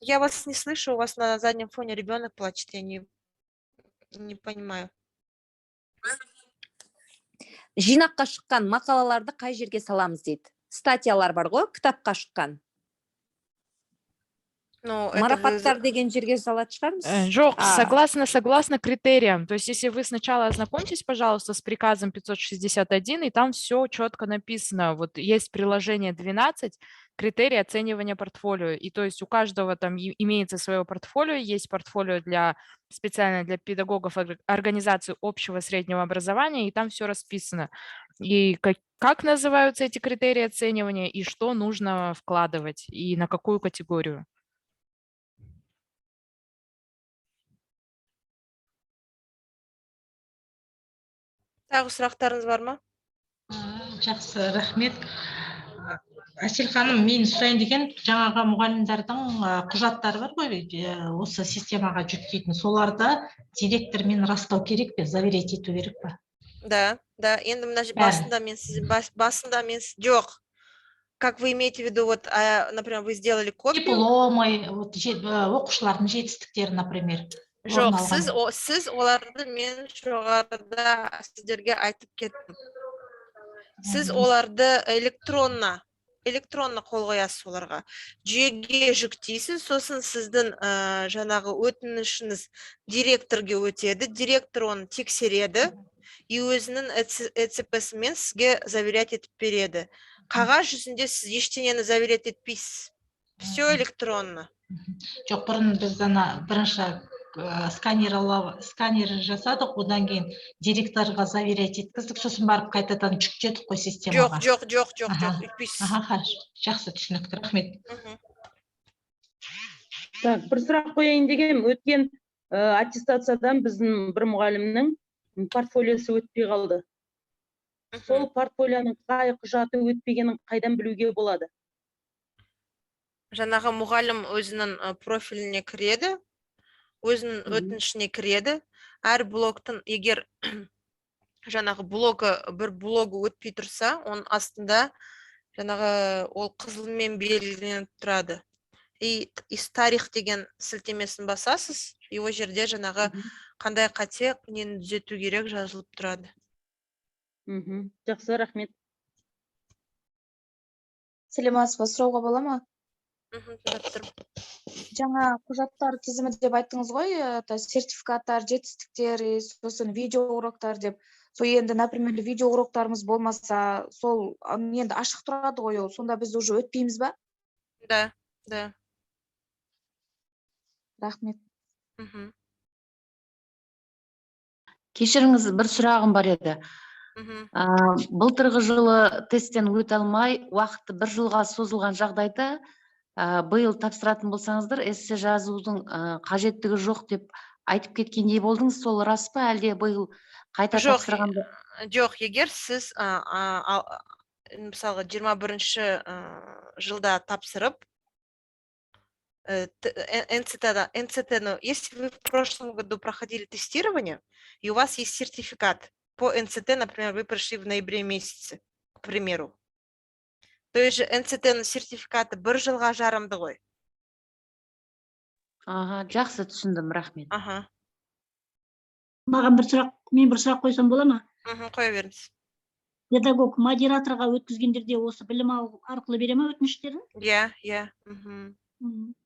Я вас не слышу, у вас на заднем фоне ребенок плачет, я не понимаю. Жинаққа шыққан мақалаларды қай жерге саламыз дейді. Статьялар бар ғой, кітапқа шыққан. Ну, это вы Марапаттар деген жерге салатын шығармыз? Жоқ, А. согласно критериям. То есть, если вы сначала ознакомьтесь, пожалуйста, с приказом 561, и там все четко написано. Вот есть приложение 12, критерии оценивания портфолио. И то есть у каждого там имеется свое портфолио, есть портфолио специально для педагогов организации общего среднего образования, и там все расписано. И как называются эти критерии оценивания, и что нужно вкладывать, и на какую категорию. Тағы сұрақтарыңыз бар ма? Жақсы, рахмет. Әсел ханым, мен сұрайын деген, жаңағы мұғалімдердің құжаттары бар ғой, осы системаға жүктейтін, соларды директормен растау керек пе, заверять ету керек па? Да, енді мына Бәрі. Басында мен сіз басында мен жоқ. Как вы имеете в виду, вот, например, вы сделали копию? Дипломы, вот, оқушылардың жетістіктері, например, Жоқ, орын сіз, алған. сіз оларды мен жоғарыда сіздерге айтып кеттім. Сіз оларды электронно қол қоясыз оларға. Жүйеге жүктейсіз, сосын сіздің жаңағы өтінішіңіз директорге өтеді, директор оны тексереді и өзінің ЭЦП-сімен сізге заверять етіп береді. Қағаз жүзінде сіз ештеңені заверять етпейсіз. Все электронно. Жоқ, бұрын біз ана бірінші сканер жасадық, одан кейін директорға заверять еткіздік, сосын барып қайтадан жүктедік қой Жоқ, системаға. жоқ, жоқ, өйтпейсіз. Аха, хорошо, жақсы, түсінікті, рахмет. Так, бір сұрақ қояйын дегенмін. Өткен аттестациядан біздің бір мұғалімнің портфолиосы өтпей қалды. Сол портфолионың қай құжаты өтпегенін қайдан білуге болады? Жаңағы мұғалім өзінің профиліне кіреді. Өзінің өтінішіне кіреді. Әр блоктың, егер жаңағы блогы, бір блогы өтпей тұрса, оның астында жаңағы ол қызылмен белгіленіп тұрады. И из тарих деген сілтемесін басасыз, и ол жерде жаңағы қандай қате, нені түзету керек жазылып тұрады. Жақсы, рахмет. Сәлеметсіз ба, сұрауға бола ма? Мхм, тыңдап тұрмын. Жаңа құжаттар тізімі деп айттыңыз ғой, это сертификаттар, жетістіктер и сосын видео уроктар деп. Сол енді, например, видео уроктарымыз болмаса, сол енді ашық тұрады ғой ол, сонда біз уже өтпейміз ба? Да. Рахмет. Кешіріңіз, бір сұрағым бар еді. Былтырғы жылы тесттен өте алмай, уақыты бір жылға созылған жағдайда, биыл тапсыратын болсаңыздар, эссе жазудың қажеттігі жоқ деп айтып кеткендей болдыңыз. Сол рас па, әлде биыл қайта Жоқ, тапсырғанда? Жоқ, егер сіз мысалға 21-ші жылда тапсырып, НЦТ, да, НЦТ, ну, если вы в прошлом году проходили тестирование, и у вас есть сертификат по НЦТ, например, вы прошли в ноябре месяце, к примеру. То есть же НЦТ сертификаты бір жылға жарамды ғой. Аха, жақсы, түсіндім, рахмет. Аха. Маған бір сұрақ, мен бір сұрақ қойсам бола ма? Мхм, қоя беріңіз. Педагог модераторға өткізгендерде осы білім алу арқылы бере ма өтініштерін? Иә. Мхм.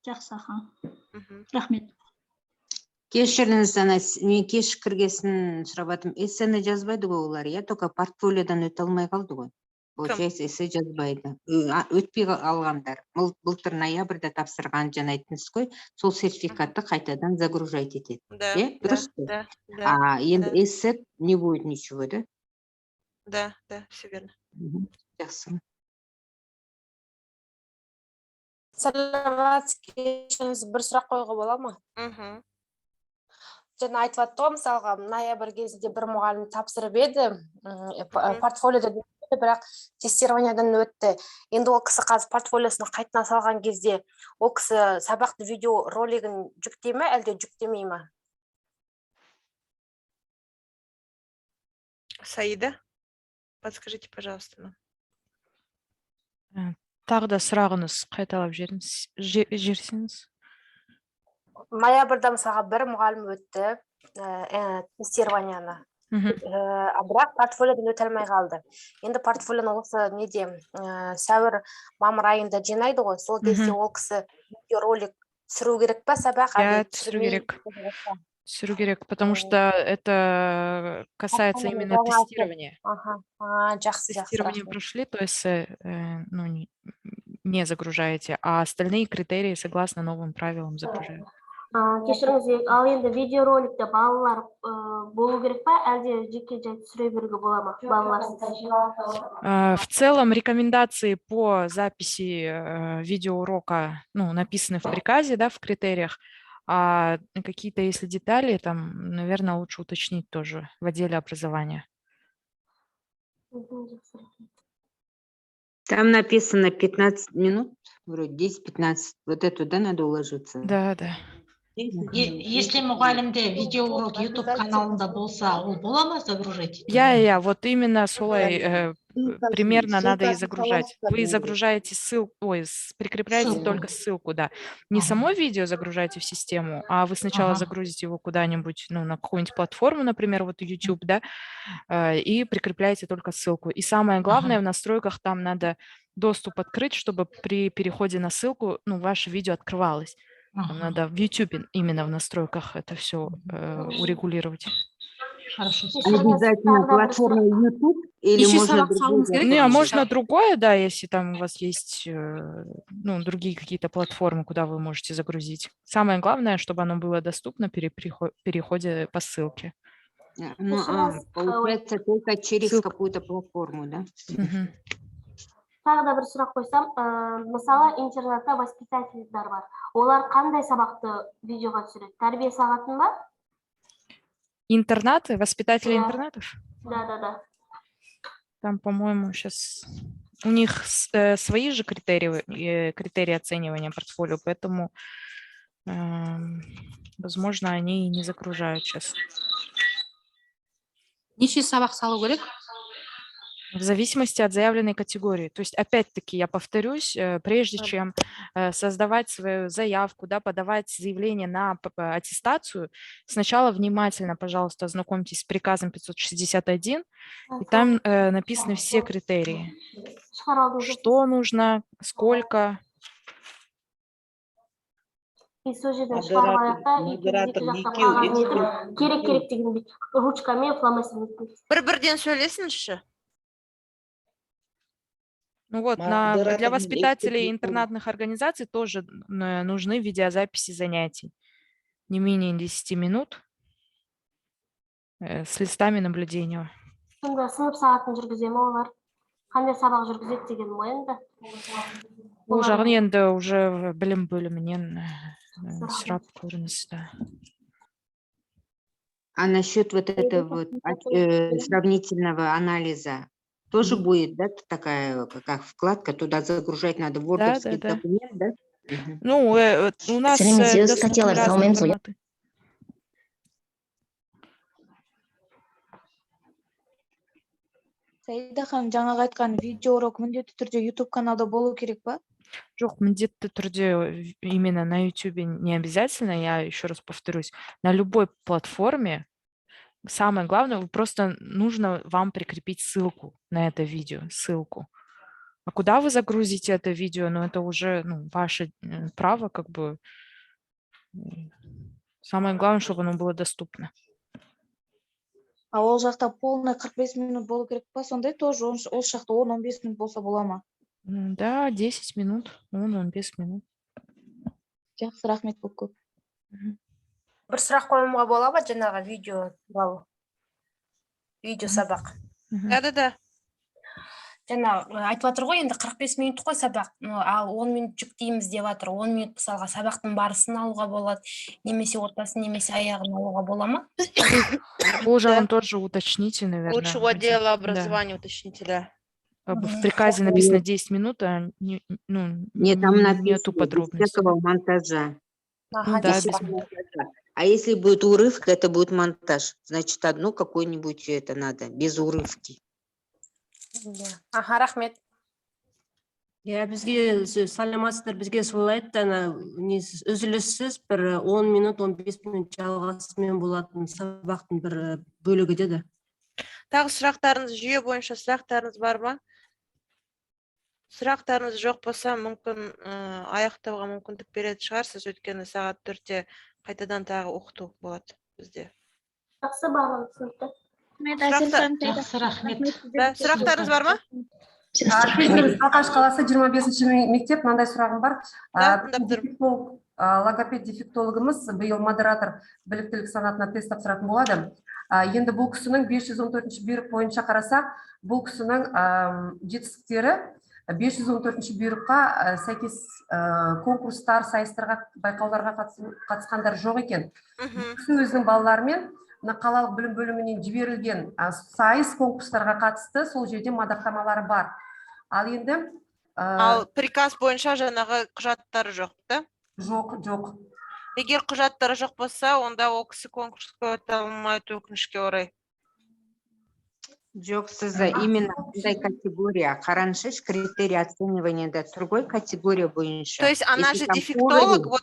Жақсы, аха. Рахмет. Кешіріңіз, ана мен кеш кіргесін сұрап жатырмын. Эссені жазбайды ғой олар, иә? Только портфолиодан өте алмай қалды ғой. Получается, эссе жазбайды. Өтпей алғандар. Былтыр ноябрьда тапсырған, жаңа айттыңыз ғой, сол сертификатты қайтадан загружать етеді. Да, Иә, да, дұрыс қой? да. А енді Да. эссе не будет ничего, да? Да, все верно. Жақсы. Саламатсыз, кешіріңіз, бір сұрақ қоюға бола ма? Мхм. Жаңа айтып жатты ғой, мысалға, ноябрь кезінде бір мұғалім тапсырып еді, портфолиода өтті, бірақ тестированиядан өтті. Енді ол кісі қазір портфолиосын қайтадан салған кезде, ол кісі сабақты видео ролигін жүктей ме, әлде жүктемей ме? Саида, подскажите, пожалуйста, нам. Тағы да сұрағыңыз қайталап жіберсеңіз. Ноябрьда мысалға бір мұғалім өтті тестированияны. А бірақ портфолиодан өте алмай қалды. Енді портфолионы осы неде, сәуір, мамыр айында жинайды ғой, сол кезде ол кісі видеоролик түсіру керек па сабақ, Иә, әлде түсіру түсірмей керек. па? Түсіру керек, потому что это касается Портфолионың именно жаңасы. тестирования. Аха, жақсы, жақсы, Тестирование рахмет. прошли, то есть ну, не загружаете, а остальные критерии согласно новым правилам загружают. Кешіріңіз, ал енді видеороликте балалар болу керек па, әлде жеке жай түсіре беруге бола ма балаларсыз? В целом рекомендации по записи видеоурока, ну, написаны в приказе, да, в критериях, а какие-то, если детали, там, наверное, лучше уточнить тоже в отделе образования. Жақсы, рахмет. Там написано 15 минут, вроде 10-15. Вот это, да, надо уложиться? Да. Если мұғалімде видеоурок YouTube каналында болса, ол бола ма загружать? Я, вот именно солай примерно надо и загружать. Вы загружаете ссылку, ой, прикрепляете Ссылку. Только ссылку, да. Не само видео загружаете в систему, а вы сначала загрузите его куда-нибудь, ну, на какую-нибудь платформу, например, вот YouTube, да, и прикрепляете только ссылку. И самое главное, в настройках там надо доступ открыть, чтобы при переходе на ссылку, ну, ваше видео открывалось. Там надо в YouTube именно в настройках это все урегулировать. Хорошо. Обязательно платформа YouTube или Еще можно сабақ другую? салуыңыз керек. Не, а можно другое, да, если там у вас есть ну, другие какие-то платформы, куда вы можете загрузить. Самое главное, чтобы оно было доступно при переходе по ссылке. Ну, получается, только через какую-то платформу, да? Мгм. Тағы да бір сұрақ қойсам, мысалы, интернатта воспитательдер бар. Олар қандай сабақты видеоға түсіреді? Тәрбие сағатын ба? Интернаты, воспитатели Да. интернатов? Да. Там, по-моему, сейчас у них свои же критерии оценивания портфолио, поэтому Возможно, они и не загружают сейчас. Неше сабақ салу керек? В зависимости от заявленной категории. То есть, опять-таки, я повторюсь, прежде чем создавать свою заявку, да, подавать заявление на аттестацию, сначала внимательно, пожалуйста, ознакомьтесь с приказом 561, и там написаны все критерии. Шығара алдыңыз. Что нужно, сколько. И сол жерден шығарып алайық та, екеуміз Модератор екі жақтан екеу, қағаз нетіп, эксперт керек екеу. Керек деген бүйтіп ручкамен, фломастермен. Бір бірден сөйлесіңізші. Ну вот, для Модератор мен воспитателей эксперт екеу. Интернатных организаций тоже нужны видеозаписи занятий. Не менее 10 минут с листами наблюдения. Сонда сынып сағатын жүргізе ме олар? Қандай сабақ жүргізеді деген ғой енді. Ол жағын енді уже білім бөлімінен сұрап көріңіз, да. А насчет вот этого вот сравнительного анализа тоже будет, да, такая как вкладка, туда загружать надо вордовский Да. документ, да? Мгм. Ну, у нас Сәлеметсіз, доступны статьялар разные салмаймыз ғой, иә? форматы. Саида ханым, жаңағы айтқан видеоурок міндетті түрде YouTube каналда болу керек па? Жоқ, міндетті түрде именно на YouTube не обязательно, я еще раз повторюсь, на любой платформе. Самое главное, вы просто нужно вам прикрепить ссылку на это видео, ссылку. А куда вы загрузите это видео, ну, это уже, ну, ваше право, как бы. Самое главное, чтобы оно было доступно. А ол жақта полный 45 минут болу керек па? Сондай тоже ол жақта 10-15 минут болса бола ма? Да, 10 минут, 10-15 минут. Жақсы, рахмет көп көп. Бір сұрақ қоюымға бола ма жаңағы видео туралы? Видео сабақ. Да, да, да. Жаңа айтып жатыр ғой енді 45 минут қой сабақ, ну, ал 10 минут жүктейміз деп жатыр. 10 минут мысалға сабақтың барысын алуға болады, немесе ортасын, немесе аяғын алуға бола ма? Ол жағын тоже уточните, наверное. Лучше у отдела образования уточните, да. Как бы в приказе написано 10 минут, а не, ну, Нет, там нету написано без подробностей. всякого монтажа. Ну да, Без без всякого монтажа. А если будет урывка, это будет монтаж. Значит, одну какую-нибудь это надо, без урывки. Иә. Аха, рахмет. Иә, бізге саламатсыздар, бізге солай айтты, ана несіз, үзіліссіз бір 10 минут, 15 минут жалғасымен болатын сабақтың бір бөлігі деді. Тағы сұрақтарыңыз, жүйе бойынша сұрақтарыңыз бар ма? Сұрақтарыңыз жоқ болса, мүмкін аяқтауға мүмкіндік беретін шығарсыз, өйткені сағат 4-те қайтадан тағы оқыту болады бізде. Жақсы, барлығы түсінікті. Рахмет, Әсел ханым. Жақсы, рахмет. Да, сұрақтарыңыз бар ма? Кешіріңіз, Балқаш қаласы 25 мектеп, мынандай сұрағым бар. Да, тыңдап тұрмын. Дефектолог, логопед дефектологымыз биыл модератор біліктілік санатына тест тапсыратын болады. Енді бұл кісінің 514 бұйрық бойынша қарасақ, бұл кісінің жетістіктері 514 бұйрыққа сәйкес конкурстар, сайыстарға, байқауларға қатысқандар жоқ екен. Бұл кісі өзінің балаларымен мына қалалық білім бөлімінен жіберілген сайыс конкурстарға қатысты, сол жерде мадақтамалары бар. Ал енді, Ал приказ бойынша жаңағы құжаттары жоқ, да? Жоқ, жоқ. Егер құжаттары жоқ болса, онда ол кісі конкурсқа өте алмайды, өкінішке орай. Жоқ, сіз именно қандай категория? Қараңызшы, критерий оценивания да другой категория бойынша. То есть она Если же там дефектолог, уровень вот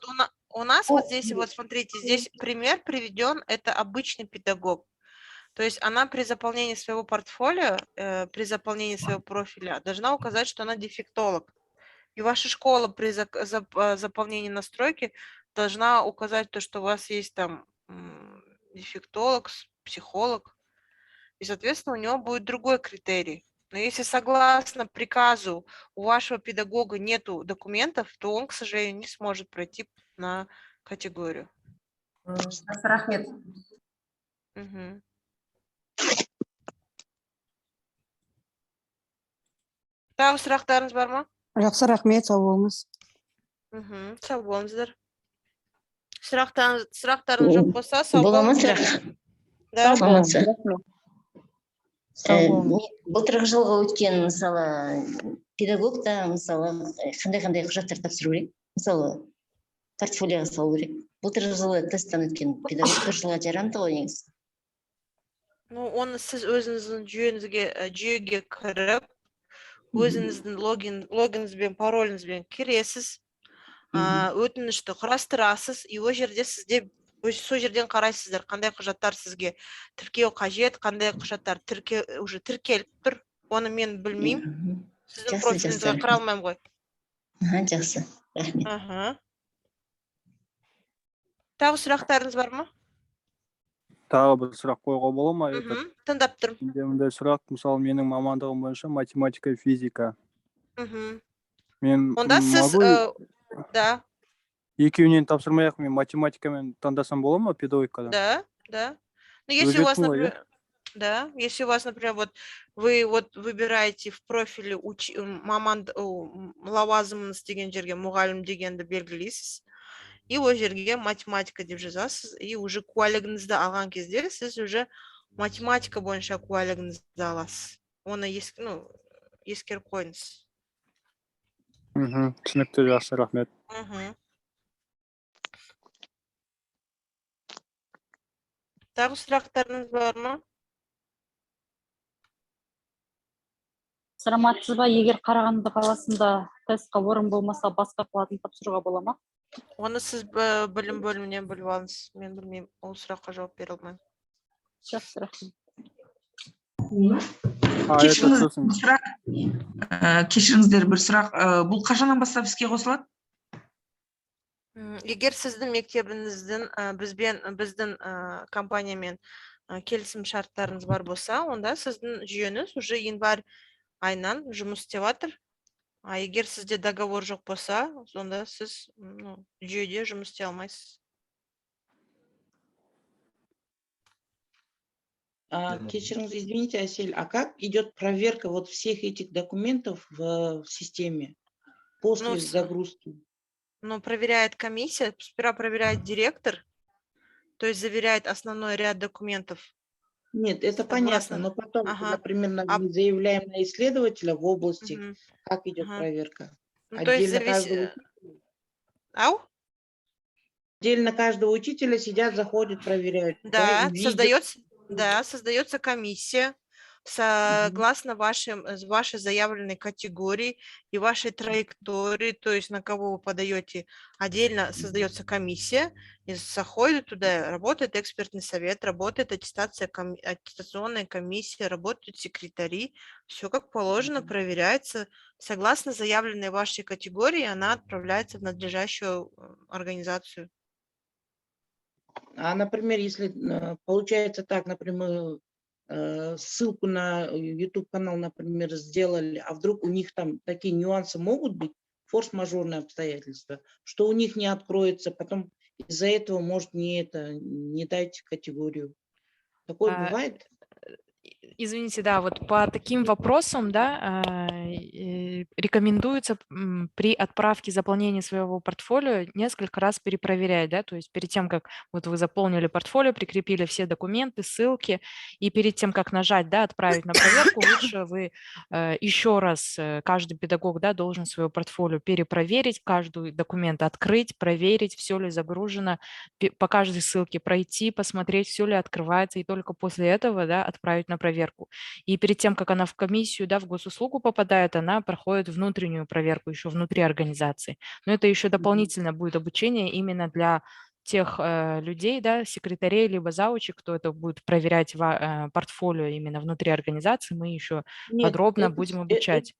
у нас вот здесь, вот смотрите, здесь пример приведен, это обычный педагог. То есть она при заполнении своего портфолио, при заполнении своего профиля должна указать, что она дефектолог. И ваша школа при заполнении настройки должна указать то, что у вас есть там дефектолог, психолог. И, соответственно, у него будет другой критерий. Но если согласно приказу у вашего педагога нету документов, то он, к сожалению, не сможет пройти на категорию. Жақсы, рахмет. Мгм. Тағы сұрақтарыңыз бар ма? Жақсы, рахмет, сау болыңыз. Сау болыңыздар. Сұрақтарыңыз жоқ болса, сау Бола ма болыңыздар. сұрақ? Да. Саламатсыз. Сау болыңыз. Былтырғы жылғы өткен, мысалы, педагог та, мысалы, қандай-қандай құжаттар тапсыру керек? Мысалы, Портфолиоға салу керек. Былтырғы жылы тесттен өткен педагог бір жылға жарамды ғой негізі. Ну, оны сіз өзіңіздің жүйеңізге, жүйеге кіріп, өзіңіздің логиніңізбен, пароліңізбен кіресіз, өтінішті құрастырасыз, и ол жерде сізде сол жерден қарайсыздар, қандай құжаттар сізге тіркеу қажет, қандай құжаттар уже тіркеліп тұр. Оны мен білмеймін. Сіздің Жақсы, профиліңізге жақсы. кіре алмаймын ғой. Аха, жақсы, рахмет. Аха. Тағы сұрақтарыңыз бар ма? Тағы бір сұрақ қоюға бола ма? Этот, Тыңдап тұрмын. Менде мындай сұрақ, мысалы, менің мамандығым бойынша математика, физика. Мен Онда сіз могу да, екеуінен тапсырмай ақ мен математикамен таңдасам бола ма педагогикадан? Да. Ну, если у вас, Өзгерту ғой, иә? например, да, если у вас, например, вот вы вот выбираете в профиле маман лауазымыңыз деген жерге мұғалім дегенді белгілейсіз, и ол жерге математика деп жазасыз, и уже куәлігіңізді алған кезде сіз уже математика бойынша куәлігіңізді аласыз. Оны ну, ескеріп қойыңыз. Түсінікті, жақсы, рахмет. Тағы сұрақтарыңыз бар ма? Саламатсыз ба? Егер Қарағанды қаласында тестқа орын болмаса, басқа қаладан тапсыруға бола ма? Оны сіз білім бөлімінен біліп алыңыз. Мен білмеймін, ол сұраққа жауап бере алмаймын. Жақсы, рахмет. А, этот Кешіріңіз, сосын бір сұрақ. Кешіріңіздер, бір сұрақ. Бұл қашаннан бастап іске қосылады? Егер сіздің мектебіңіздің бізбен, біздің компаниямен келісім шарттарыңыз бар болса, онда сіздің жүйеңіз уже январь айынан жұмыс істеп жатыр. А егер сізде договор жоқ болса, сонда сіз ну, жүйеде жұмыс істей алмайсыз. А, кешіріңіз, извините, Асель, а как идет проверка вот всех этих документов в системе после Ну, загрузки? Ну, проверяет комиссия, сперва проверяет директор, то есть заверяет основной ряд документов. Нет, это понятно, Согласно. но потом, например, мы заявляем на исследователя в области, как идет проверка? Ну, то есть Отдельно каждого учителя? Ау? Отдельно каждого учителя сидят, заходят, проверяют. Да, и видят. создается комиссия согласно вашей заявленной категории и вашей траектории, то есть на кого вы подаете, отдельно создается комиссия, и заходит туда, работает экспертный совет, работает аттестация, аттестационная комиссия, работают секретари, все как положено, проверяется. Согласно заявленной вашей категории, она отправляется в надлежащую организацию. А, например, если получается так, например, мы ссылку на YouTube-канал, например, сделали, а вдруг у них там такие нюансы могут быть, форс-мажорные обстоятельства, что у них не откроется, потом из-за этого может не дать категорию. Такое бывает? Извините, да, вот по таким вопросам, да, рекомендуется при отправке заполнения своего портфолио несколько раз перепроверять, да, то есть перед тем, как вот вы заполнили портфолио, прикрепили все документы, ссылки, и перед тем, как нажать, да, отправить на проверку, лучше вы еще раз, каждый педагог, да, должен свое портфолио перепроверить, каждый документ открыть, проверить, все ли загружено, по каждой ссылке пройти, посмотреть, все ли открывается, и только после этого, да, отправить на проверку. И перед тем, как она в комиссию, да, в госуслугу попадает, она проходит внутреннюю проверку еще внутри организации. Но это еще дополнительно будет обучение именно для тех людей, да, секретарей либо заучей, кто это будет проверять портфолио именно внутри организации, мы еще Нет, подробно будем обучать.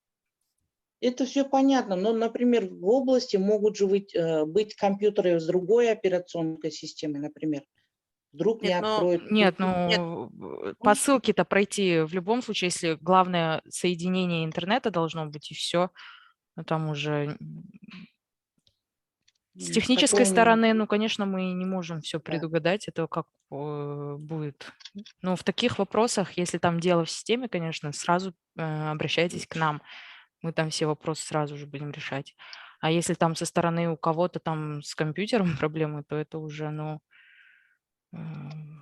Это все понятно, но, например, в области могут же быть компьютеры с другой операционной системой, например. Вдруг не Нет, но откроют. Нет, Нет. ну, по ссылке-то пройти в любом случае, если главное соединение интернета должно быть, и все, ну, там уже с технической Такого не стороны, ну, конечно, мы не можем все предугадать, это как будет. Но в таких вопросах, если там дело в системе, конечно, сразу обращайтесь к нам, мы там все вопросы сразу же будем решать. А если там со стороны у кого-то там с компьютером проблемы, то это уже, ну...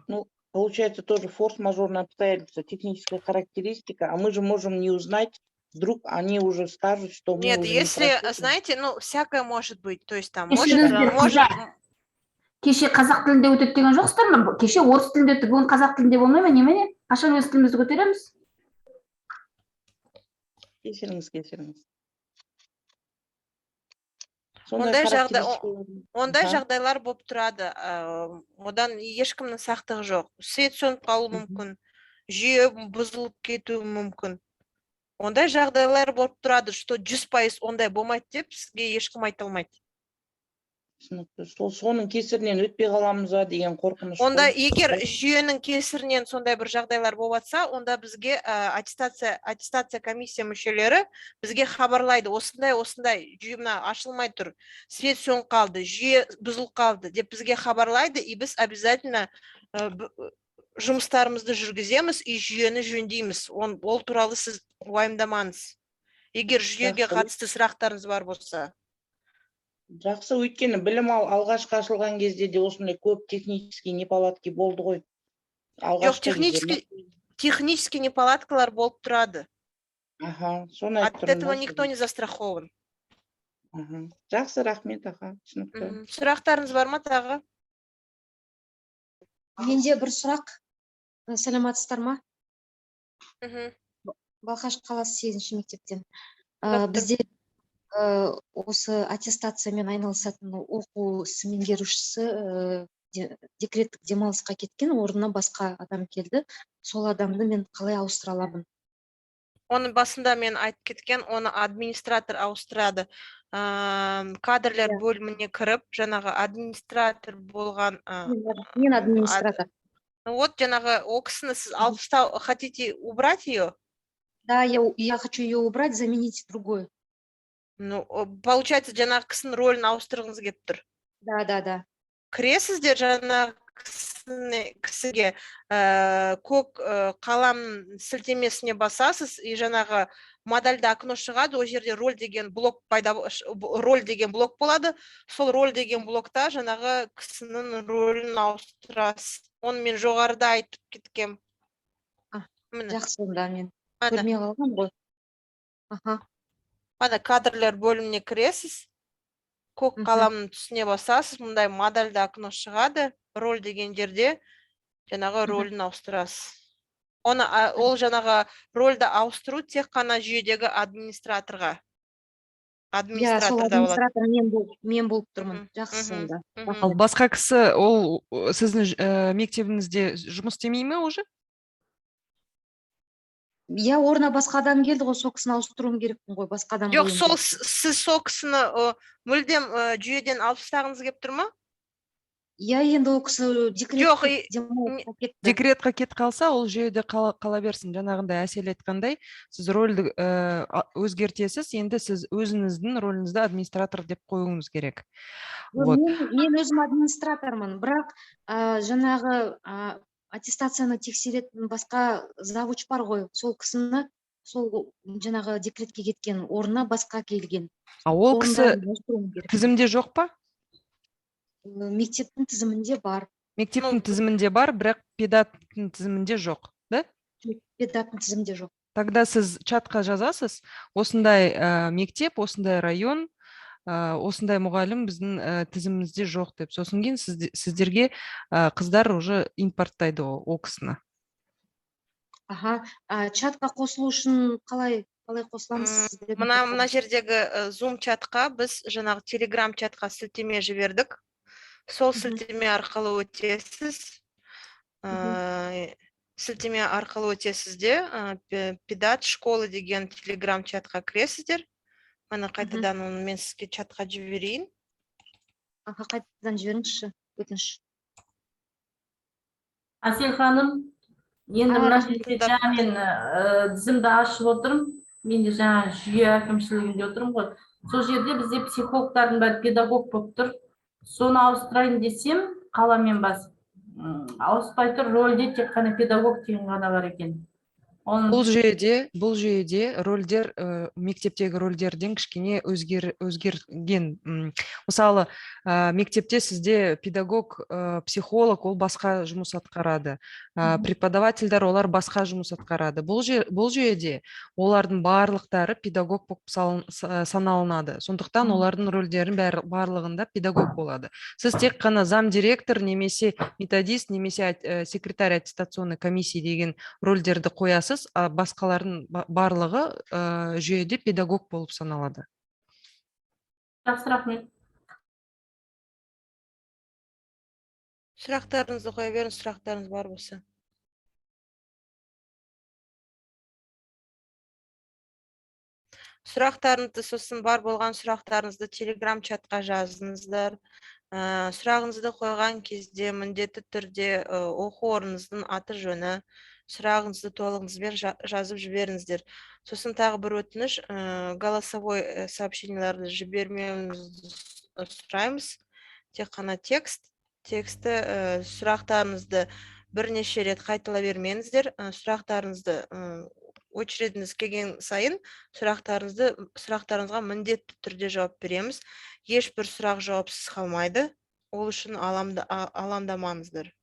Ну, получается, тоже форс-мажорное обстоятельство, техническая характеристика, а мы же можем не узнать, Вдруг они уже скажут, что мы Нет, уже не если, проходим. Знаете, ну, всякое может быть. То есть там может, Кешіріңіздер, может, қыздар. Кеше қазақ тілінде өтеді деген жоқсыздар ма? Кеше орыс тілінде өтті, бүгін қазақ тілінде болмай ма, немене? Қашан өз тілімізді көтереміз? Кешіріңіз, кешіріңіз. Ондай жағдай характеристикалар- ондай жағдайлар болып тұрады. Одан ешкімнің сақтығы жоқ. Свет сөніп қалуы мүмкін, жүйе бұзылып кетуі мүмкін. Ондай жағдайлар болып тұрады, что 100% ондай болмайды деп сізге ешкім айта алмайды. Түсінікті. Сол соның кесірінен өтпей қаламыз ба деген қорқыныш қой. Онда егер жүйенің кесірінен сондай бір жағдайлар болып жатса, онда бізге аттестация комиссия мүшелері бізге хабарлайды: осындай осындай жүйе мына ашылмай тұр, свет сөніп қалды, жүйе бұзылып қалды деп бізге хабарлайды, и біз обязательно жұмыстарымызды жүргіземіз и жүйені жөндейміз. Ол туралы сіз уайымдамаңыз, егер жүйеге қатысты сұрақтарыңыз бар болса. Жақсы, өйткені білім ал алғашқы ашылған кезде де осындай көп технический неполадки болды ғой. Жоқ, Алғашқы кездері. технический неполадкалар болып тұрады. Аха, соны От айтып тұрмын этого да никто сізге. не застрахован. Жақсы, рахмет, аха, түсінікті. Сұрақтарыңыз бар ма тағы? Менде бір сұрақ. Саламатсыздар ма? Мхм. Балқаш қаласы, сегізінші мектептен. Тыңдап тұрмын. Бізде осы аттестациямен айналысатын оқу ісі меңгерушісі декреттік демалысқа кеткен, орнына басқа адам келді. Сол адамды мен қалай ауыстыра аламын? Оны басында мен айтып кеткен, оны администратор ауыстырады. Кадрлер бөліміне кіріп, жаңағы администратор болған Мен администратор. Ну вот, жаңағы ол кісіні сіз алып тастау хотите, убрать ее? Да, я хочу ее убрать, заменить другую. Ну, получается, жаңағы кісінің рөлін ауыстырғыңыз келіп тұр. Да. Кіресіздер жаңағы кісіге, көк қалам сілтемесіне басасыз, и жаңағы модальда окно шығады, ол жерде роль деген блок пайда роль деген блок болады. Сол роль деген блокта жаңағы кісінің рөлін ауыстырасыз. Оны мен жоғарыда айтып кеткем. Міне. Жақсы, онда мен Ана. көрмей қалғанмын ғой. Аха. Ана кадрлер бөліміне кіресіз, көк қаламның түсіне басасыз, мындай модальда окно шығады, роль деген жерде жаңағы рөлін ауыстырасыз. Оны ол жаңағы рольді ауыстыру тек қана жүйедегі администраторға. Иә, сол Администраторда болады. Администратор мен болып тұрмын. Жақсы онда. Ал басқа кісі ол сіздің мектебіңізде жұмыс істемей ме уже? Иә, орнына басқа адам келді ғой, сол кісіні ауыстыруым керекпін ғой, басқа адам Жоқ, қоюым сол керек. Сіз сол кісіні мүлдем жүйеден алып тастағыңыз келіп тұр ма? Иә, енді ол кісі Жоқ, декретке демалысқа кетті. Декретқа кетіп қалса, ол жүйеде қала берсін. Жаңағындай Әсел айтқандай, сіз рольді өзгертесіз, енді сіз өзіңіздің рөліңізді администратор деп қоюыңыз керек. Жоқ, Вот. мен өзім администратормын, бірақ жаңағы аттестацияны тексеретін басқа завуч бар ғой, сол кісіні, сол жаңағы декретке кеткен орнына басқа келген. А ол кісі Орындарын ауыстыруым керек. тізімде жоқ па? Мектептің тізімінде бар. Мектептің тізімінде бар, бірақ педаттың тізімінде жоқ, да? Жоқ, педаттың тізімінде жоқ. Тогда сіз чатқа жазасыз: осындай мектеп, осындай район, осындай мұғалім біздің тізімімізде жоқ деп. Сосын кейін сіздерге қыздар уже импорттайды ол кісіні. Аха, чатқа қосылу үшін қалай қосыламыз сіздердің Мына чаттарыңызға? жердегі Zoom чатқа біз жаңағы Telegram чатқа сілтеме жібердік. Сол сілтеме арқылы өтесіз. Сілтеме арқылы өтесіз де, педат школы деген Telegram чатқа кіресіздер. Міне, қайтадан оны мен сізге чатқа жіберейін. Аха, қайтадан жіберіңізші, өтініш. Әсел ханым, енді мына жерде жаңа мен тізімді ашып отырмын. Мен де жаңа жүйе әкімшілігінде отырмын ғой. Сол жерде бізде психологтардың бәрі педагог болып тұр. Соны ауыстырайын десем, қаламен басып, ауыспай тұр, рөлде тек қана педагог деген ғана бар екен. Оның Бұл жүйеде рөлдер мектептегі рөлдерден кішкене өзгерген. Мысалы, мектепте сізде педагог, психолог, ол басқа жұмыс атқарады. Преподавательдер, олар басқа жұмыс атқарады. Бұл жүйеде олардың барлықтары педагог болып саналынады. Сондықтан олардың рөлдерінің бәрі, барлығында педагог болады. Сіз тек қана зам директор немесе методист немесе секретарь аттестационной комиссии деген рөлдерді қоясыз, а басқалардың барлығы жүйеде педагог болып саналады. Жақсы, рахмет. Сұрақтарыңызды қоя беріңіз, сұрақтарыңыз бар болса. Сұрақтарыңызды, сосын бар болған сұрақтарыңызды телеграм чатқа жазыңыздар. Сұрағыңызды қойған кезде міндетті түрде оқу орныңыздың аты жөні, сұрағыңызды толығыңызбен жазып жіберіңіздер. Сосын тағы бір өтініш, голосовой сообщенияларды жібермеуіңізді сұраймыз. Тек қана тексті, сұрақтарыңызды бірнеше рет қайталай бермеңіздер. Сұрақтарыңызды очередіңіз келген сайын сұрақтарыңызға міндетті түрде жауап береміз. Ешбір сұрақ жауапсыз қалмайды. Ол үшін алаңдамаңыздар.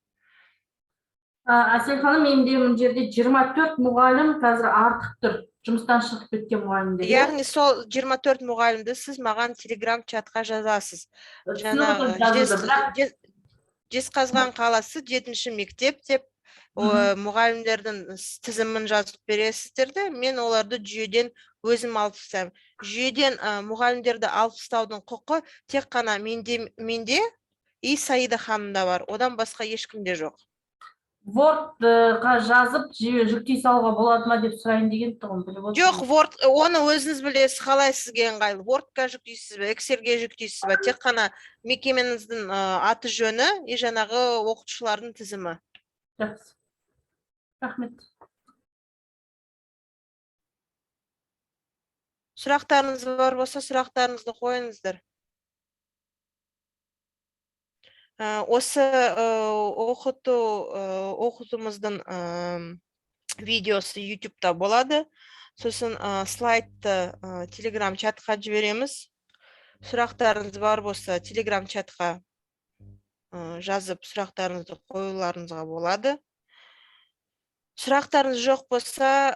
Әсел ханым, менде мына жерде 24 мұғалім қазір артық тұр, жұмыстан шығып кеткен мұғалімдер, иә? Яғни сол 24 мұғалімді сіз маған телеграм чатқа жазасыз. Түсініп Жаңағы отырмын, жазуды, бірақ Жезқазған қаласы, жетінші мектеп деп мұғалімдердің тізімін жазып бересіздер де, мен оларды жүйеден өзім алып тастаймын. Жүйеден мұғалімдерді алып тастаудың құқы тек қана менде и Саида ханымда бар, одан басқа ешкімде жоқ. Word-қа жазып жүктей салуға болады ма деп сұрайын деген тұғым, біліп отырмын. Жоқ, Word, оны өзіңіз білесіз, қалай сізге ыңғайлы. Word-қа жүктейсіз бе, Excel-ге жүктейсіз бе, тек қана мекемеңіздің аты жөні и жаңағы оқытушылардың тізімі. Жақсы. Рахмет. Сұрақтарыңыз бар болса, сұрақтарыңызды қойыңыздар. Осы оқытуымыздың видеосы YouTube'та болады. Сосын слайдты Telegram чатқа жібереміз. Сұрақтарыңыз бар болса, Telegram чатқа жазып, сұрақтарыңызды қоюларыңызға болады. Сұрақтарыңыз жоқ болса,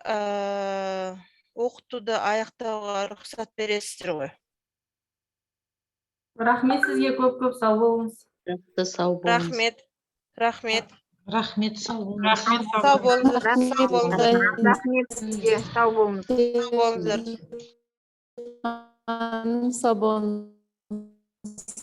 оқытуды аяқтауға рұқсат бересіздер ғой. Рахмет сізге көп-көп, сау болыңыз. Жақсы, сау болыңыз. Рахмет. Рахмет. Рахмет, сау болыңыз. Сау болыңыздар. Сау болыңыздар. Рахмет сізге, сау болыңыз. Сау болыңыздар. Сау болыңыз.